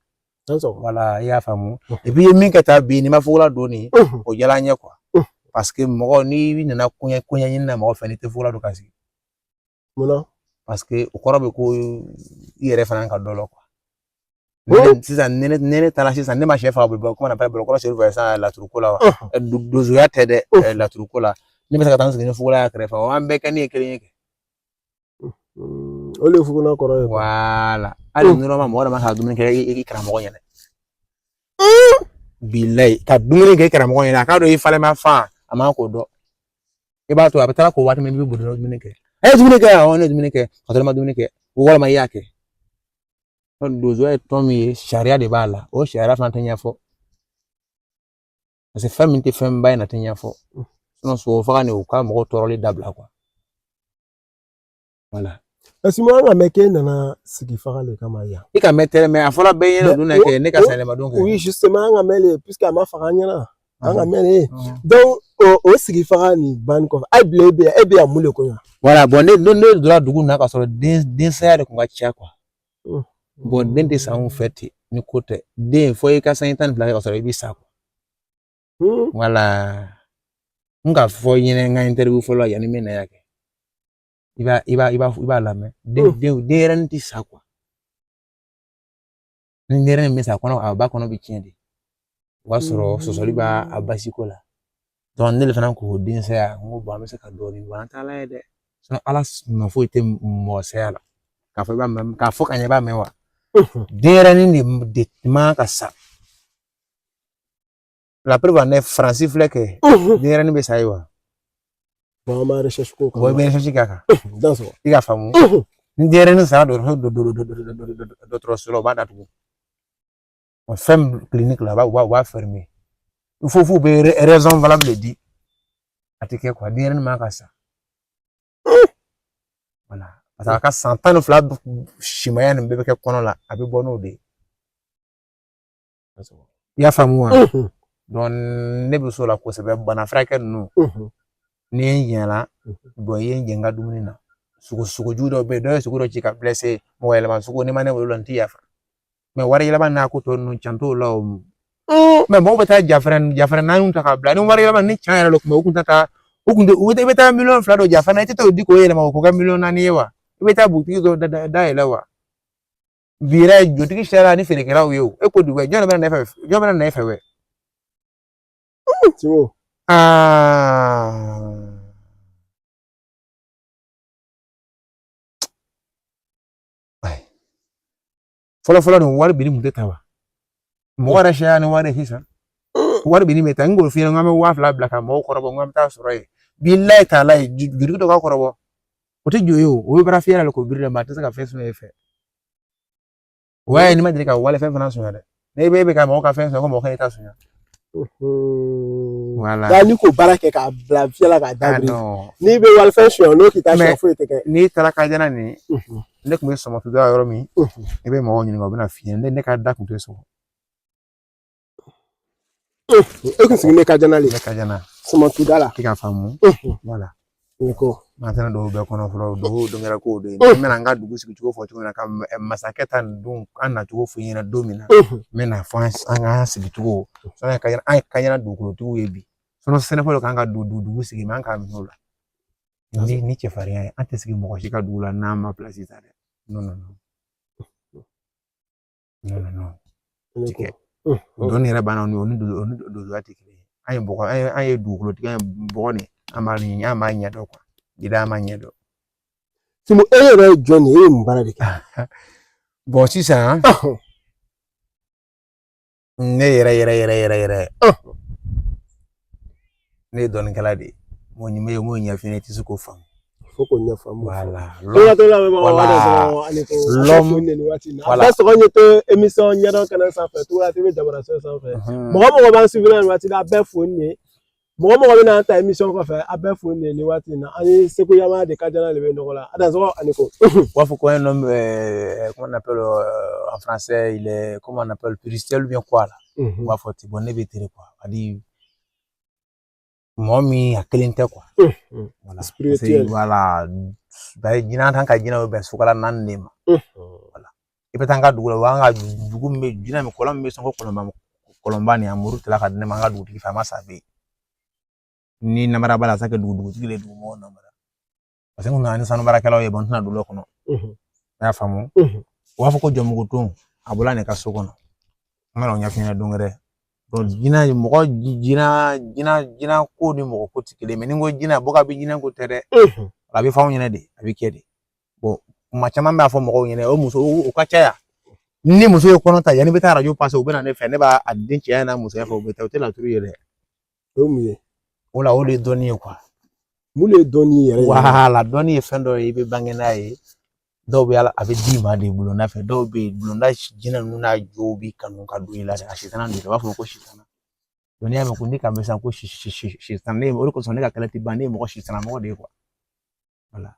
Wala, i y'a faamu. Et puis i ye min kɛ tan bi, n'i ma fugola don nin, o diyara n ye quoi. Parce que mɔgɔ n'i nana koɲɛ koɲɛ ɲini na mɔgɔ fɛ, n'i tɛ fugola don ka sigi. Munna? Parce que o kɔrɔ bɛ ko i yɛrɛ fana ka dɔ la quoi. Sisan ne taara sisan, ne ma sɛ faga bɔ kuma na bɔlɔlɔ sɛbɛn sisan laturu ko la wa, donsoya tɛ dɛ, laturu ko la, ne bɛ se ka taa n sigi ni fugola kɛrɛfɛ, an bɛɛ kɛ ne ye kelen ye kɛ. O de ye fugola kɔrɔ ye. Wala, hali nɔnɔ ma mɔgɔ dɔ ma ka dumuni kɛ i karamɔgɔ ɲɛna. Bilayi, ka dumuni kɛ i karamɔgɔ ɲɛna, a k'a dɔn i falen ma fa, a man k'o dɔn. I b'a to a bɛ taa ko waati min, i bɛ boli dumuni kɛ. A ye dumuni kɛ, awɔ, ne ye dumuni kɛ, ka sɔrɔ i ma dumuni kɛ, walima i y'a kɛ. Donsoya ye tɔn min ye, sariya de b'a la, o sariya fana tɛ ɲɛfɔ. Parce que fɛn min tɛ fɛnba ye na tɛ ɲɛfɔ. Sogo faga nin, u ka mɔgɔw tɔɔrɔli dabila quoi. Voilà. Parce que an ka mɛn k'e nana sigi faga de kama yan. I ka mɛn tɛ, mɛ a fɔra bɛɛ ɲɛna don kɛ ne ka sanyɛlɛma don kɛ. Oui, justement, an ka mɛn le, puisque a ma faga an ɲɛna. An ka mɛn le. Donc o sigi faga nin banni kɔfɛ, hali bi e bɛ yan mun de ko yan? Voilà, bon, ne donna dugu in na ka sɔrɔ den saya de kun ka ca quoi. Bon, den tɛ sa anw fɛ ten ni ko tɛ. Den fɔ i ka sanji 12 kɛ ka sɔrɔ i bɛ sa quoi. Voilà. N ka fɔ ɲɛnɛ n ka interview fɔlɔ yanni n bɛ na yan kɛ. I b'a lamɛn. Den den denyɛrɛnin tɛ sa quoi. Ni denyɛrɛnin bɛ sa, a kɔnɔ, a ba kɔnɔ bɛ tiɲɛ de. O b'a sɔrɔ sɔsɔli b'a a basiko la. Donc ne de fana k'o den saya, n ko bon, an bɛ se ka dɔɔnin bɔ, an t'a lajɛ dɛ. Ala nɔ foyi tɛ mɔgɔ saya la. K'a fɔ i b'a mɛn, k'a fɔ ka ɲɛ, i b'a mɛn wa? Denyɛrɛnin de man ka sa. La preuve en est, Faransi filɛ kɛ, denyɛrɛnin bɛ sa yen wa? Bon, an b'a recherche k'o Bon, i bɛ recherche k'a kan. Dansɔgɔ. I ka faamu. Ni denyɛrɛnin sara dɔgɔtɔrɔso la, u b'a datugu. O fɛn clinique la, u b'a fermer. Il faut f'u bɛ raison valable di. A tɛ kɛ quoi, denyɛrɛnin man ka sa. Voilà. Parce que a ka san 12 simaya nin bɛɛ bɛ kɛ kɔnɔ la, a bɛ bɔ n'o de ye. I y'a faamu wa? Donc ne bɛ s'o la kosɛbɛ, bana furakɛ ninnu. N'i ye n ɲɛna, bon, i ye n jɛ n ka dumuni na. Sogo sogojugu dɔw bɛ yen, dɔw ye sogo dɔ ci ka blessé, mɔgɔ yɛlɛma sogo, n'i ma ne wele o la, n t'i yafa. Mais wari yɛlɛma n'a ko tɔ ninnu, can t'o la o. Mais mɔgɔw bɛ taa jafɛrɛ jafɛrɛ naaniw ta k'a bila ni wari yɛlɛma ni can yɛrɛ la, o kun tɛ taa, o kun tɛ, u bɛ i bɛ taa miliyɔn 2 don jafɛrɛ na, i tɛ t'o di k'o yɛlɛma k'o kɛ miliyɔn 4 ye wa? I bɛ taa butigi dɔ dayɛlɛ wa? Bi yɛrɛ jotigi sera ni feerekɛlaw ye o. E ko di wɛ, jɔn de bɛ na e fɛ? Jɔn bɛ na e fɛ wɛ? Timo. Aa. Fɔlɔ fɔlɔ nin wari bini kun tɛ ta wa? Mɔgɔ yɛrɛ siyaya ni wari ye sisan. Wari bini bɛ ta, n k'o f'i ɲɛna, n k'an bɛ 2000 bila ka mɔgɔw kɔrɔbɔ, n k'an bɛ taa sɔrɔ yen. Bilayi taala ye jurutigi dɔ ka kɔrɔbɔ. O tɛ jo ye o, o bɛ baara fiyɛ la k'o biri dɛ, a tɛ se ka fɛn sɔrɔ e fɛ. O y'a ye n'i ma deli ka walifɛn fana sɔrɔ dɛ. N'e bɛ ka mɔgɔ ka fɛn sɔrɔ, ko mɔgɔ ka ta sɔrɔ. Voilà. Nka ni k'o baara kɛ k'a bila fiyɛ la k'a dabiri. N'i bɛ walifɛn suɲɛ, n'o k'i ta suɲɛ, foyi tɛ kɛ. N'i taara Kajana nin, ne tun bɛ sɔmɔtu da yɔrɔ min, i bɛ mɔgɔw ɲininka, u bɛna f'i ɲɛna, ne ka da tun tɛ sɔgɔ. E kun sigilen bɛ Kajana de? Ne Kajana. Sɔmɔtu da la. I ka faamu. Voilà. Ni ko. An tɛna don o bɛɛ kɔnɔ fɔlɔ, dugu don kɛra kow de ye. N bɛna n ka dugu sigi cogo fɔ cogo min na, ka masakɛ ta nin don, an nacogo f'i ɲɛna don min na, n bɛna fɔ an ka sigi cogo. An ye Kajana dugukolotigiw ye bi. Sɛnɛfɔlɔ k'an ka dugu sigi, an k'a minɛ o la. Ni cɛfarinya ye, an tɛ sigi mɔgɔ si ka dugu la n'an ma place ta dɛ. Non, non, non. Non, non, non. Ti kɛ. Dɔnni yɛrɛ banna, o ni donsoya tɛ kelen ye. An ye bɔgɔ, an ye dugukolotigi, an ye bɔgɔ nin, an b'a ɲini, an b'a ɲɛdɔn quoi. Jida an b'a ɲɛdɔn. Timo, e yɛrɛ ye jɔn ye? E ye mun baara de kɛ? Bon, sisan ne yɛrɛ yɛrɛ yɛrɛ yɛrɛ yɛrɛ, ne ye dɔnnikɛla de ye. Mun bɛ mun ɲɛf'i ɲɛna, i tɛ se k'o faamu. Fo k'o ɲɛfɔ an Voilà. L'homme. Voilà. A bɛɛ sɔgɔ ɲɛ to émission ɲɛdɔn kɛnɛ sanfɛ, Togola TV jabaraso sanfɛ. Mɔgɔ mɔgɔ b'an suivre nin waati la, a bɛɛ fo nin ye. Mɔgɔ mɔgɔ bɛ n'an ta émission kɔfɛ, a bɛɛ fo nin ye nin waati in na. An ni Segu Yama de Kajana de bɛ ɲɔgɔn la. A dansɔgɔ ani ko. U b'a fɔ ko un homme, comment on appelle en français, il est, comment on appelle, spirituel ou bien quoi là. U b'a fɔ ten, bon, ne bɛ ten quoi. C'est-à-dire mɔgɔ min a kelen tɛ quoi. Voilà. Spirituel. Voilà. Bari jinɛ an ka jinɛ bɛ bɛn sokala naani de ma. Voilà. I bɛ taa an ka dugu la, o y'an ka dugu min bɛ jinɛ min, kɔlɔn min bɛ sɔn ko kɔlɔnba kɔlɔnba nin, a muru tilala ka di ne ma an ka dugutigi fɛ, a ma sa bɛ yen. Ni namara b'a la, a se ka kɛ dugutigi de ye dugu mɔgɔw namara. Parce que n kun nana ni sanu baarakɛlaw ye, bon, n tɛna don o kɔnɔ. I y'a faamu? U b'a fɔ ko jɔnmugu a bɔla nin ka so kɔnɔ. N bɛna o ɲɛf'i ɲɛna don wɛrɛ. Jinɛ mɔgɔ jinɛ jinɛ jinɛ ko ni mɔgɔ ko tɛ kelen ye. Ni n ko jinɛ bɔ ka bɛ jinɛ ko tɛ dɛ. A bɛ fɔ anw ɲɛna de, a bɛ kɛ de. Kuma caman b'a fɔ mɔgɔw ɲɛna, o muso o ka ca yan. Ni muso ye kɔnɔ ta, yanni i bɛ taa arajo pase, u bɛ na ne fɛ, ne b'a den cɛya n'a musoya fɛ, u bɛ taa, o tɛ laturu ye dɛ. O ye mun ye? O la, o de ye dɔnni ye quoi. Mun de ye dɔnni yɛrɛ ye? Wala, dɔnni ye fɛn dɔ ye, i bɛ bange n'a ye. Dɔw bɛ a bɛ d'i ma de bulonda fɛ, dɔw bɛ yen bulonda jinɛ ninnu n'a jow b'i kanu ka don i la de, a sitana don, u b'a fɔ ko sitana. N'i y'a mɛn ko ne ka mɛn sisan ko sitana, ne o de kosɔn ne ka kɛlɛ tɛ ban, ne ye mɔgɔ sitana mɔgɔ de ye quoi. Wala.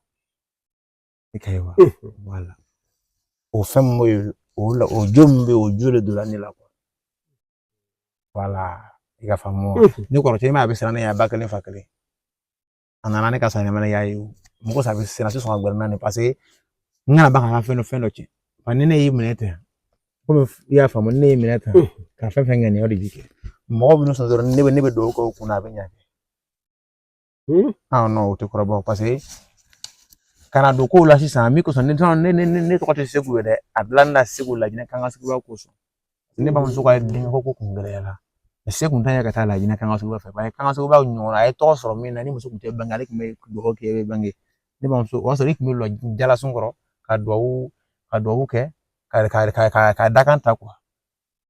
E ka ye wa? Wala. O fɛn min bɛ yen, o la, o jo min bɛ yen, o jo de donna ne la quoi. Wala. I ka faamu wa? Ne kɔrɔkɛ, i m'a ye, a bɛ siran ne ɲɛ, ba kelen fa kelen. A nana ne ka san ɲɛnama y'a ye mɔgɔ sa bɛ siran, tɛ sɔn ka gɛrɛ n'a ye parce que n kana ban ka n ka fɛn dɔ tiɲɛ. Wa ni ne y'i minɛ ten, komi i y'a faamu, ni ne y'i minɛ tan ka fɛn fɛn ŋaniya, o de b'i kɛ. Mɔgɔ minnu sɔn dɔrɔn, ne bɛ dugawu kɛ o kunna, a bɛ ɲa. Ah non, o tɛ kɔrɔbɔ parce que Ka na don kow la sisan min kosɔn ne tɔgɔ tɛ Segu ye dɛ, a dilanni na Segu Lajinɛ kan ka suguya kosɔn. Ne bamuso ka denkɛ ko kun gɛlɛyara. Se kun t'a ye ka taa Lajinɛ kan ka suguya fɛ, bari kan ka suguya ɲɔgɔn a ye tɔgɔ sɔrɔ min na ni muso kun tɛ bange, ale tun bɛ dugawu kɛ e bɛ bange. Ne bamuso, o y'a sɔrɔ i tun bɛ lɔ jalasun kɔrɔ ka duwawu kɛ ka dakan ta quoi.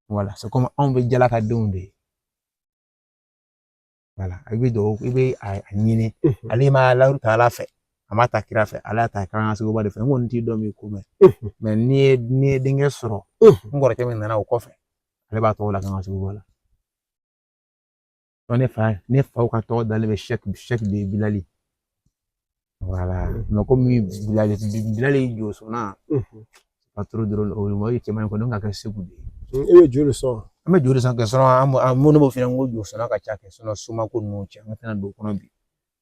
Voilà, c'est comme anw bɛ jala ka denw de ye. Voilà, i bɛ duwawu, i bɛ a ɲini. Ale ma layiru ta Ala fɛ, a ma ta kira fɛ, Ala y'a ta kan ka suguba de fɛ. N kɔni t'i dɔn min ko mɛn. Mais n'i ye denkɛ sɔrɔ, n kɔrɔkɛ min nana o kɔfɛ, ale b'a tɔgɔ la kan ka suguba la. Ne faw ka tɔgɔ dalen bɛ Sɛki de Bilali. Voilà. Mais komi Bilali josonna, pas trop drôle, o ye cɛman ye kɔni ka kɛ Segu de ye. E bɛ joli sɔn? An bɛ joli san kɛ sɔrɔ an minnu b'o f'i ɲɛna ko josonna ka ca kɛ sɔrɔ sumako ninnu cɛ, an tɛna don o kɔnɔ bi.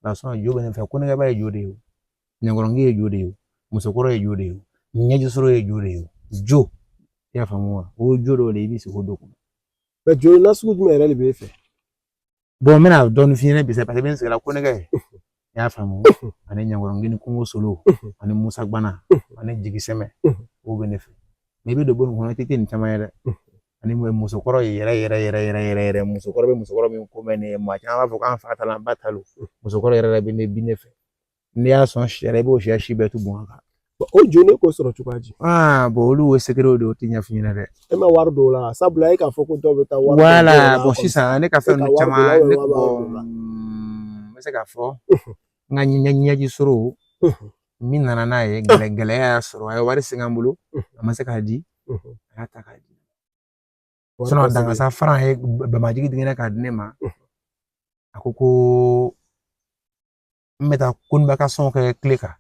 Nka sɔn jo bɛ ne fɛ, konɛkɛba ye jo de ye o, ɲɛkɔrɔnki ye jo de ye o, musokɔrɔ ye jo de ye o, ɲɛjisɔrɔ ye jo de ye o. Jo, i y'a faamu wa? O ye jo dɔw de ye, i bɛ sigi o don kɔnɔ. Mais joli nasugu jumɛn yɛrɛ de b'e fɛ? Bon, n bɛna dɔɔnin f'i ɲɛna bi sa, parce que n sigira konɛkɛ, i y'a faamu, ani ɲɛkɔrɔnki ni kungo solo ani musa gbana ani jigisɛmɛ, o bɛ ne fɛ. Mais i bɛ don bon nin kɔnɔ, i tɛ nin caman ye dɛ. Ani musokɔrɔ yɛrɛ yɛrɛ yɛrɛ yɛrɛ yɛrɛ yɛrɛ, musokɔrɔ bɛ musokɔrɔ min ko mɛn nin ye, maa caman b'a fɔ k'an fa ta la, an ba ta lo. Musokɔrɔ yɛrɛ yɛrɛ bɛ ne bi ne fɛ. N'i y'a sɔn sɛ la, i b'o sɛ si bɛɛ tu bɔn a kan. O jo ne k'o sɔrɔ cogoya di? Ah bon, olu ye secret de ye, o tɛ ɲɛf'i ɲɛna dɛ. E ma wari don o la, sabula e k'a fɔ ko dɔw bɛ taa wari. Voilà, bon, sisan ne ka fɛn ninnu caman ne, bon, n bɛ se k'a fɔ n ka ɲɛji sɔrɔ min nana n'a ye, gɛlɛya y'a sɔrɔ, a ye wari segin an bolo, a ma se k'a di, a y'a ta k'a di. Sinon dangasa faran ye bamajigi digɛnɛ k'a di ne ma. A ko ko n bɛ taa Koniba ka sɔn kɛ tile kan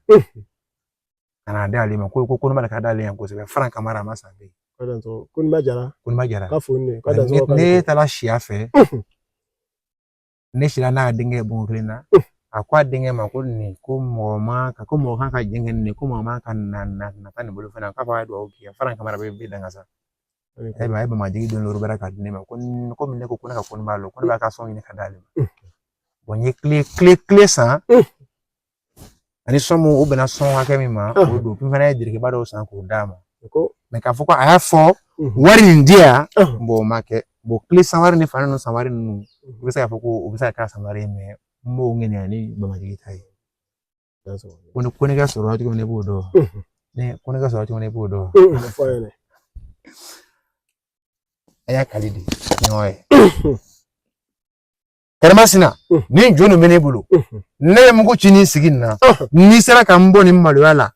ka n'a di ale ma, ko Koniba de ka d'ale ye kosɛbɛ. Faran Kamara a ma sa bilen. Koniba Jara. Koniba Jara. Ka foli ne. Ne taara siya fɛ, ne sira n'a denkɛ ye bon kelen na. A ko a denkɛ ma ko nin ko mɔgɔ ma ko mɔgɔ kan ka jɛn kɛ nin, ko mɔgɔ man ka na na taa nin bolo fana, k'a fɔ a ye dugawu kɛ. Faran Kamara bɛ dangasa. E a ye bamajigi don lorobɛrɛ k'a di ne ma, ko komi ne ko ko ne ka Koniba lɔ, ko ne b'a ka sɔn ɲini ka d'ale ma. Bon, n ye kile san ani sɔn mun, o bɛnna sɔn hakɛ min ma, o don n fana ye dirikiba dɔw san k'o d'a ma. Mais k'a fɔ ko a y'a fɔ wari nin di yan, bon, o ma kɛ. Bon, kile san wari ni fani ninnu san wari ninnu, i bɛ se k'a fɔ ko o bɛ se ka k'a san wari ye, mais n b'o ŋɛniya ni bamajigi ta ye. Ko ni konɛkɛ sɔrɔla cogo min, ne b'o dɔn. Ne konɛkɛ sɔrɔ cogo min, ne b'o dɔn. A y'a kali de ɲɔgɔn ye. Karimasina, ni jo nin bɛ ne bolo, ne ye mugu ci nin sigi nin na, n'i sera ka n bɔ nin maloya la,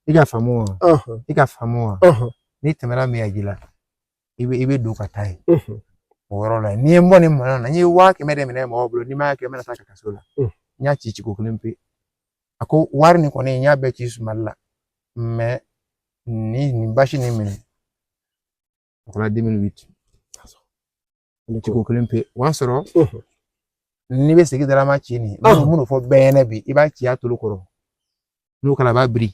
i ka faamu wa? I ka faamu wa? N'i tɛmɛna miyaji la, i bɛ don ka taa yen o yɔrɔ la. N'i ye n bɔ nin maloya la, n ye 100 000 de minɛ mɔgɔw bolo, n'i m'a kɛ, n bɛna taa ka kaso la. N y'a ci ciko kelen pe. A ko wari nin kɔni, n y'a bɛɛ ci sumali la, mais nin basi nin minɛ, o kɛra 2008, ciko kelen pe. O y'a sɔrɔ n'i bɛ segi darama ci nin minnu fɔ bɛɛ ɲɛnɛ bi, i b'a ci a tolo kɔrɔ, n'o kɛra a b'a biri.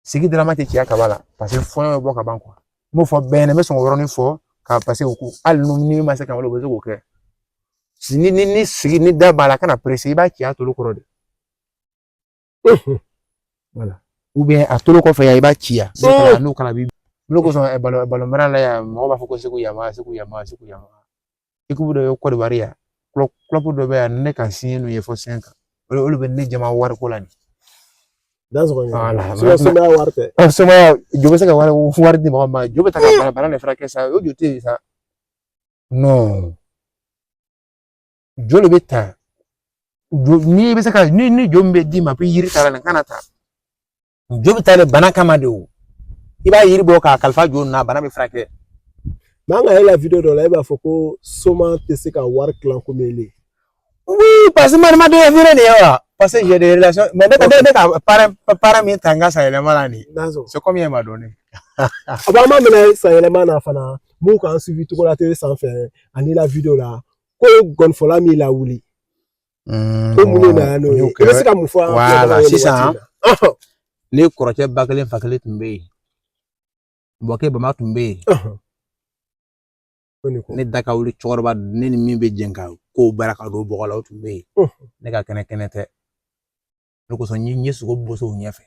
Segi darama tɛ ci a kaba la, parce que fɔɲɔ bɛ bɔ ka ban quoi. N b'o fɔ bɛɛ ɲɛnɛ, n bɛ sɔn k'o yɔrɔnin fɔ ka, parce que ko hali ni ma se ka wele, u bɛ se k'o kɛ. Ni sigi ni da b'a la, kana pressé, i b'a ci a tolo kɔrɔ de. Voilà, ou bien a tolo kɔfɛ yan, i b'a ci yan, n'o kɛra a b'i olu kosɔn. Balon mara la yan, mɔgɔw b'a fɔ ko Segu Yama, Segu Yama, Segu Yama. Équipe dɔ bɛ Côte d'Ivoire yan, club dɔ bɛ yan, ne ka signé n'u ye fo 5 ans, olu bɛ ne jama wariko la nin. Voilà. Somaya wari tɛ. Somaya jo bɛ se ka wari di mɔgɔ ma, jo bɛ ta ka bana de furakɛ sa, o jo tɛ yen sa. Non, jo de bɛ ta, jo n'i bɛ se ka ni jo min bɛ d'i ma ko yiri taara nin kana ta, jo bɛ taa bana kama de. O i b'a yiri bɔ k'a kalifa jo na, bana bɛ furakɛ. Mais an ka ye la vidéo dɔ la, e b'a fɔ ko soma tɛ se ka wari tilan komi ele. Oui, parce que ma de ye nin ye wa, parce que j'ai des relations, mais ne ka parrain min ta n ka san yɛlɛma la nin, c'est combien m'a donné. A b'an ma minɛ san yɛlɛma na fana, mun k'an suivi Togola TV sanfɛ ani la vidéo la, ko gɔnifɔla min lawuli, ko mun de nana n'o ye? I bɛ se ka mun fɔ an? Voilà, sisan ne kɔrɔkɛ ba kelen fa kelen tun bɛ yen, Bɔkɛ Bama tun bɛ yen. Ne da ka wuli cɛkɔrɔba, ne ni min bɛ jɛ ka kow baara ka don bɔgɔ la, o tun bɛ yen. Ne ka kɛnɛ kɛnɛ tɛ. O kosɔn n ye sogo boso u ɲɛfɛ.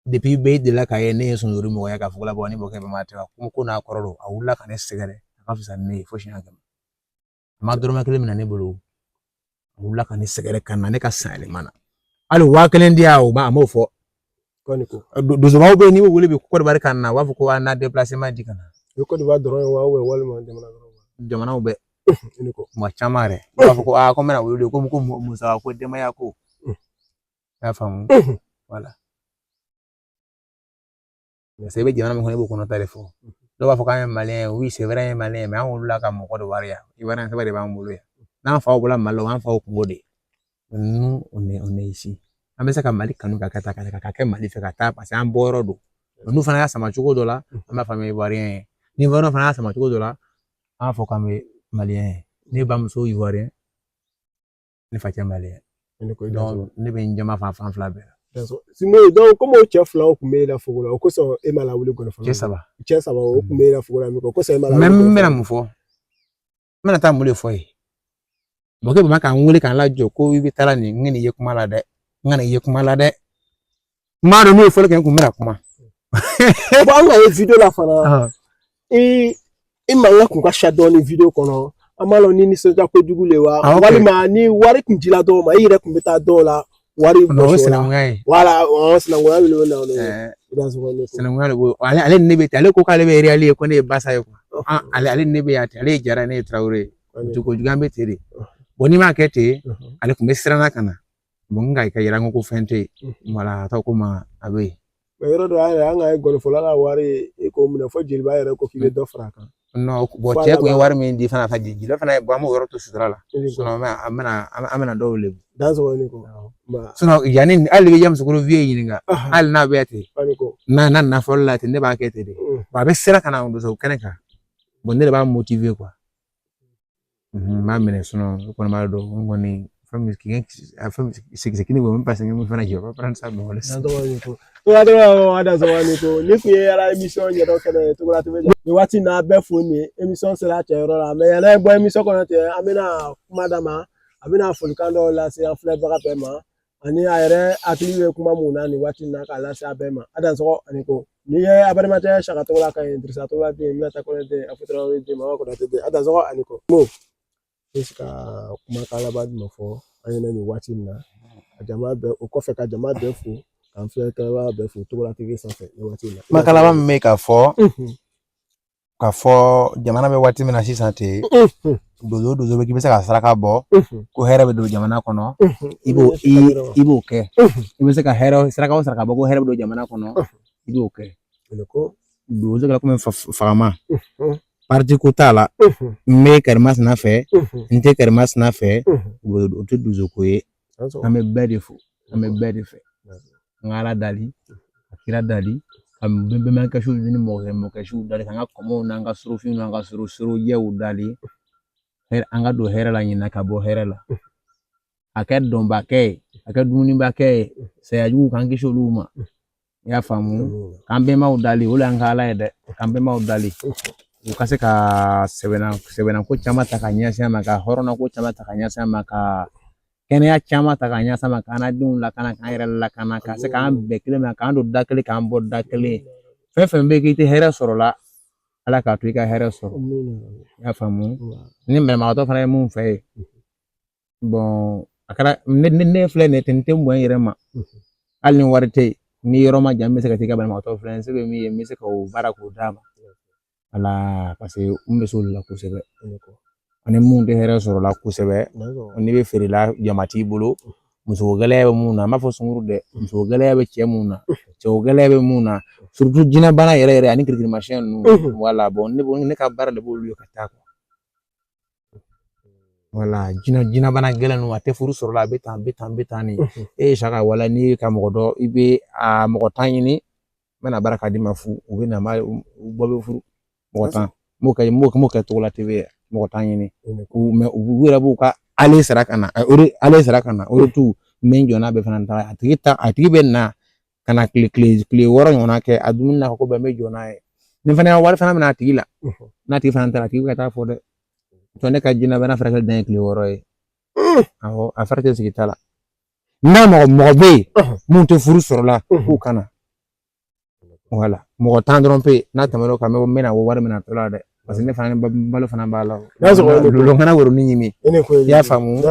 Depuis bɛɛ delila k'a ye ne ye sonzori mɔgɔ ye ka fɔ la ni mɔkɛ bɛ tɛ ko ko n'a kɔrɔ don a wulila ka ne sɛgɛrɛ a ka fisa ni ne ye fo siɲɛ 100. A ma dɔrɔmɛ kelen minɛ ne bolo. A wulila ka ne sɛgɛrɛ ka na ne ka san yɛlɛma na. Hali 1000 di yan o ma a m'o fɔ. Donsobaw bɛ yen n'i y'u wele bi Kɔdiwari ka na u b'a fɔ ko an na déplacement di ka na. O ye Kɔdiwari dɔrɔn ye wa walima jamana wɛrɛw? Jamanaw bɛɛ. Mɔgɔ caman yɛrɛ. U b'a fɔ ko aa ko n bɛna wele ko musaka ko denbaya ko. I y'a faamu? Wala. Parce que i bɛ jamana min kɔnɔ i b'o kɔnɔta de fɔ. Dɔw b'a fɔ k'an ye malien ye, oui c'est vrai an ye malien ye, mais an wolola ka mɔgɔ de wari yan. Ivoirien sɛbɛn de b'an bolo yan. N'an faw bɔra Mali la, o y'an faw kungo de ye. Nous, on est ici. An bɛ se ka Mali kanu ka kɛ tan ka kɛ Mali fɛ ka taa parce que an bɔyɔrɔ don. N'u fana y'a sama cogo dɔ la, an b'a fɔ an bɛ Ivoirien ye. Ni Ivoirien fana y'a sama cogo dɔ la, an b'a fɔ k'an bɛ Malien ye. Ne bamuso Ivoirien, ne facɛ Malien. Donc ne bɛ n jama fan fan fila bɛɛ la. Simbo, donc komi o cɛ filaw tun bɛ e la fogo la, o kosɔn e ma lawuli gɔnɔ fɔlɔ. Cɛ saba. Cɛ saba o tun bɛ e la fogo la min kɛ, o kosɔn e ma lawuli. Mais n bɛna mun fɔ? N bɛna taa mun de fɔ yen? Mɔkɛ bɛ k'an wele k'an lajɔ ko i bɛ taa nin n ye kuma la dɛ. N kana ye kuma la dɛ. N b'a dɔn n'o ye fɔli kɛ n kun bɛna kuma. Bon, an ka ye vidéo la fana, i mankan kun ka siya dɔɔni vidéo kɔnɔ. An b'a lɔn ni nisɔndiya kojugu le wa, walima ni wari kun dila dɔw ma, i yɛrɛ kun bɛ taa dɔw la wari bɔ. O sinankunya ye. Wala, o sinankunya wele na o ye. Sinankunya de b'o ale ni ne bɛ ten, ale ko k'ale bɛ Real ye ko ne ye Barça ye quoi. Ale ni ne bɛ yan ten, ale ye Jara ne ye Traoré ye. Kojugu an bɛ ten de. Bon, n'i m'a kɛ ten, ale kun bɛ siran ka na. Bon, n ka yira n ko fɛn tɛ yen. Wala, a tɔ ko ma a bɛ yen. Yɔrɔ dɔ yɛrɛ an ka gɔnifɔla ka wari e k'o minɛ fo jeliba yɛrɛ ko k'i bɛ dɔ fara a kan. Non, bon, cɛ kun ye wari min di fana fa jeliba fana ye, bon, an b'o yɔrɔ to sutura la. Sinon an bɛna dɔw lebu. Dansɔgɔ ni ko. Sinon yanni hali i bɛ Yamusokoro vieux ɲininka, hali n'a bɛ ten, n'a nana fɔli la ten, ne b'a kɛ ten de. Bon, a bɛ siran ka na donso kɛnɛ kan. Bon, ne de b'a motiver quoi. N b'a minɛ, sinon ne kɔni b'a dɔn n kɔni fɛn min fɛn c'est qui ne veut même pas min fana je vais pas prendre ça mais on laisse. Togola ni ko ni kun ye ala émission ɲɛdɔn kɛnɛ ye Togola TV nin waati in na bɛɛ fo nin émission sera cɛyɔrɔ la, mais yan'a ye bɔ émission kɔnɔ ten, an bɛna kuma d'a ma, a bɛna folikan dɔw lase an filɛbaga bɛɛ ma ani a yɛrɛ hakili bɛ kuma mun na nin waati in na k'a lase a bɛɛ ma. A dansɔgɔ ani ko n'i ye a balimakɛ Saka Togola ka ɲi, Dirisa Togola den, Minata Kɔnɛ den, Afu Tarawele den, Mama Konate den, a dansɔgɔ ani ko. Mo bɛ se ka kumakan laban jumɛn fɔ an ɲɛna nin waati in na ka jama bɛɛ o kɔfɛ ka jama bɛɛ fo k'an filɛkɛbaga bɛɛ fo Togola TV sanfɛ nin waati in na? Kumakan laban min bɛ ka fɔ, ka fɔ jamana bɛ waati min na sisan ten, donso donso bɛ k'i bɛ se ka saraka bɔ ko hɛrɛ bɛ don jamana kɔnɔ, i b'o kɛ. I bɛ se ka hɛrɛ saraka o saraka bɔ ko hɛrɛ bɛ don jamana kɔnɔ, i b'o kɛ. Donso kɛra komi fagama parti ko t'a la, n bɛ karimasina fɛ, n tɛ karimasina fɛ, o tɛ donso ko ye. An bɛ bɛɛ de fo, an bɛ bɛɛ de fɛ. An ka Ala dali, ka kira dali, ka bɛnbakɛsiw ni mɔkɛsiw dali, k'an ka kɔmɔw n'an ka sorofinw n'an ka sorojɛw dali, an ka don hɛrɛ la ɲinɛ ka bɔ hɛrɛ la. A kɛ dɔnbakɛ ye, a kɛ dumunibakɛ ye, saya jugu k'an kisi olu ma. I y'a faamu? K'an bɛnbaw dali, o de y'an ka Ala ye dɛ, k'an bɛnbaw dali. U ka se ka sɛbɛnna sɛbɛnna ko caman ta ka ɲɛsin a ma, ka hɔrɔnna ko caman ta ka ɲɛsin a ma, ka kɛnɛya caman ta ka ɲɛsin a ma, k'an denw lakana, k'an yɛrɛ lakana, ka se k'an bɛn kelen ma, k'an don da kelen, k'an bɔ da kelen. Fɛn fɛn bɛ yen k'i tɛ hɛrɛ sɔrɔ la, Ala k'a to i ka hɛrɛ sɔrɔ. I y'a faamu? Ni banabagatɔ fana ye mun fɛ yen, bon, a kɛra ne filɛ nin ye ten, n tɛ n bonya n yɛrɛ ma. Hali ni wari tɛ yen, ni yɔrɔ ma jan, n bɛ se ka t'i ka banabagatɔ filɛ, n se bɛ min ye, n bɛ se ka o baara k'o d'a ma. Wala, parce que n bɛ s'olu la kosɛbɛ. Ani mun tɛ hɛrɛ sɔrɔ la kosɛbɛ, n'i bɛ feere la, jama t'i bolo, musoko gɛlɛya bɛ mun na, n b'a fɔ sunkuru dɛ, musoko gɛlɛya bɛ cɛ mun na, cɛko gɛlɛya bɛ mun na, surtout jinɛ bana yɛrɛ yɛrɛ ani kirikirimasiyɛn ninnu. Wala, bon, ne ka baara de b'olu ye ka taa quoi. Wala, jinɛ bana gɛlɛn ninnu, a tɛ furu sɔrɔ la, a bɛ tan, a bɛ tan, a bɛ tan nin. E ye Saka, wala n'i ye ka mɔgɔ dɔn, i bɛ a mɔgɔ 10 ɲini, n bɛna baara k'a d'i ma fu, u bɛ na, u bɔ bɛ furu mɔgɔ 10. N b'o kɛ Togola TV ye, mɔgɔ 10 ɲini. Mais u yɛrɛ b'u ka ale sara ka na, ale sara ka na, o de t'u n bɛ n jɔ n'a bɛɛ fana ta. A tigi ta, a tigi bɛ na ka na tile 6 ɲɔgɔnna kɛ, a dumuni n'a ko bɛɛ n bɛ jɔ n'a ye. Ni fana wari fana bɛna a tigi la, n'a tigi fana taara, a tigi bɛ ka taa fɔ dɛ. To ne ka jinɛ bana furakɛli dan ye tile 6 ye. Awɔ, a fari tɛ sigi ta la. N'a mɔgɔ mɔgɔ bɛ yen mun tɛ furu sɔrɔ la, k'u kana. Wala mɔgɔ 10 dɔrɔn pe, n'a tɛmɛn'o kan, n bɛna wari minɛ a tɔ la dɛ, parce que ne fana balo fana b'a la. Lolo kana woronin ɲimi, i y'a faamu,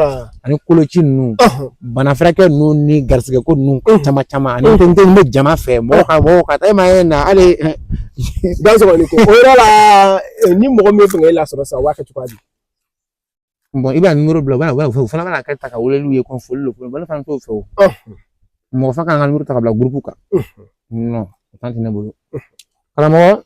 ani koloci ninnu, bana furakɛ ninnu ni garisigɛ ko ninnu caman caman, ani n tɛ bɛ jama fɛ mɔgɔ ka mɔgɔw ka taa e ma ye na hali. Dansɔgɔ ni ko o yɔrɔ la, ni mɔgɔ min bɛ fɛ k'e lasɔrɔ sisan, o b'a kɛ cogoya di? Bon, i b'a nimoro bila, u bɛ u fana bɛna kɛ ta ka weleliw ye ko foli don, ne fana t'o fɛ o. Mɔgɔ fa kan ka nimoro ta ka bila groupe kan. Non, o temps tɛ ne bolo. Karamɔgɔ,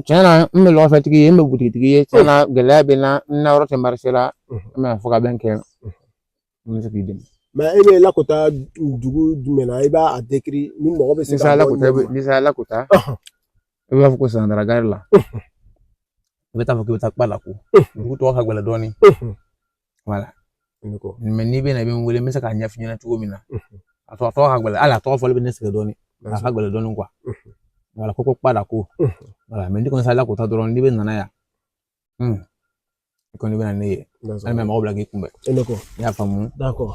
tiɲɛ na, n bɛ lɔgɔfɛtigi ye, n bɛ butigitigi ye, tiɲɛ na, gɛlɛya bɛ n na, n na yɔrɔ tɛ marché la, n bɛna fɔ ka bɛn kɛ, n bɛ se k'i dɛmɛ. Mais e bɛ Lakota dugu jumɛn na? I b'a a décrit ni mɔgɔ bɛ se ka bɔ. N'i sera Lakota, i b'a fɔ ko Sandara gare la. I bɛ taa fɔ k'i bɛ taa Kpalako. Dugu tɔgɔ ka gɛlɛn dɔɔnin. Voilà. Mais n'i bɛ na, i bɛ n wele, n bɛ se k'a ɲɛf'i ɲɛna cogo min na. A tɔgɔ ka gɛlɛn, hali a tɔgɔ fɔli bɛ ne sɛgɛn dɔɔnin. A ka gɛlɛn dɔɔnin quoi. Voilà, ko Kpalako. Voilà, mais n'i kɔni sera Lakota dɔrɔn, n'i bɛ nana yan, i kɔni bɛ na ne ye. Hali mɛ mɔgɔ bila k'i kunbɛn. I y'a faamu. D'accord.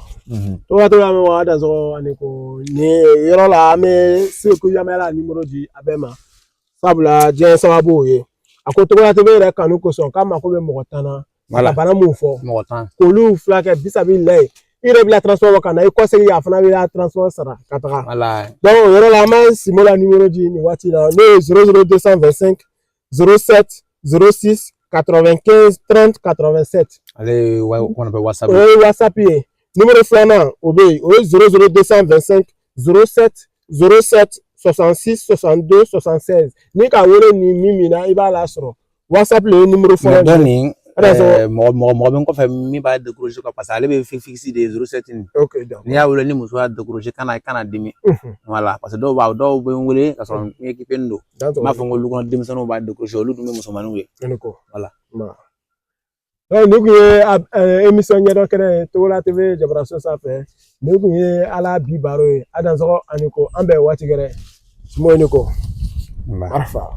Togola TV lamɛnbagaw, a dansɔgɔ ani ko nin yɔrɔ la, an bɛ Seku Yamala nimoro di a bɛɛ ma, sabula diɲɛ sababu ye. A ko Togola TV yɛrɛ kanu kosɔn, k'a mako bɛ mɔgɔ 10 na. Ka bana mun fɔ, mɔgɔ 10, k'olu furakɛ bi saba la ye. I yɛrɛ bɛ transport ka na, i kɔsegin, a fana bɛ transport sara ka taga. Donc o yɔrɔ la, an bɛ Simo la nimoro di nin waati la, n'o ye 00225 07 06 95 30 87. Ale ye kɔnɔ bɛ WhatsApp. O ye WhatsApp ye. Nimoro filanan o bɛ yen, o ye 00225 07 07 66 62 76. N'i ka wele nin min na, i b'a lasɔrɔ. WhatsApp le ye nimoro fɔlɔ. Dɔɔnin, mɔgɔ mɔgɔ mɔgɔ bɛ n kɔfɛ min b'a décrocher quoi, parce que ale bɛ fixe de ye 07 nin. Ok, d'accord. N'i y'a wele ni muso y'a décrocher, kana dimi. Voilà, parce que dɔw b'a dɔw bɛ n wele ka sɔrɔ n équipé don. N b'a fɔ ko lu kɔnɔ denmisɛnninw b'a décrocher, olu dun bɛ musomaninw ye. Voilà. Donc nin kun ye émission ɲɛdɔn kɛnɛ ye Togola TV jabaraso sanfɛ. Nin kun ye ala bi baro ye. A dansɔgɔ ani ko an bɛn waati gɛrɛ. Simo ni ko. Marfa.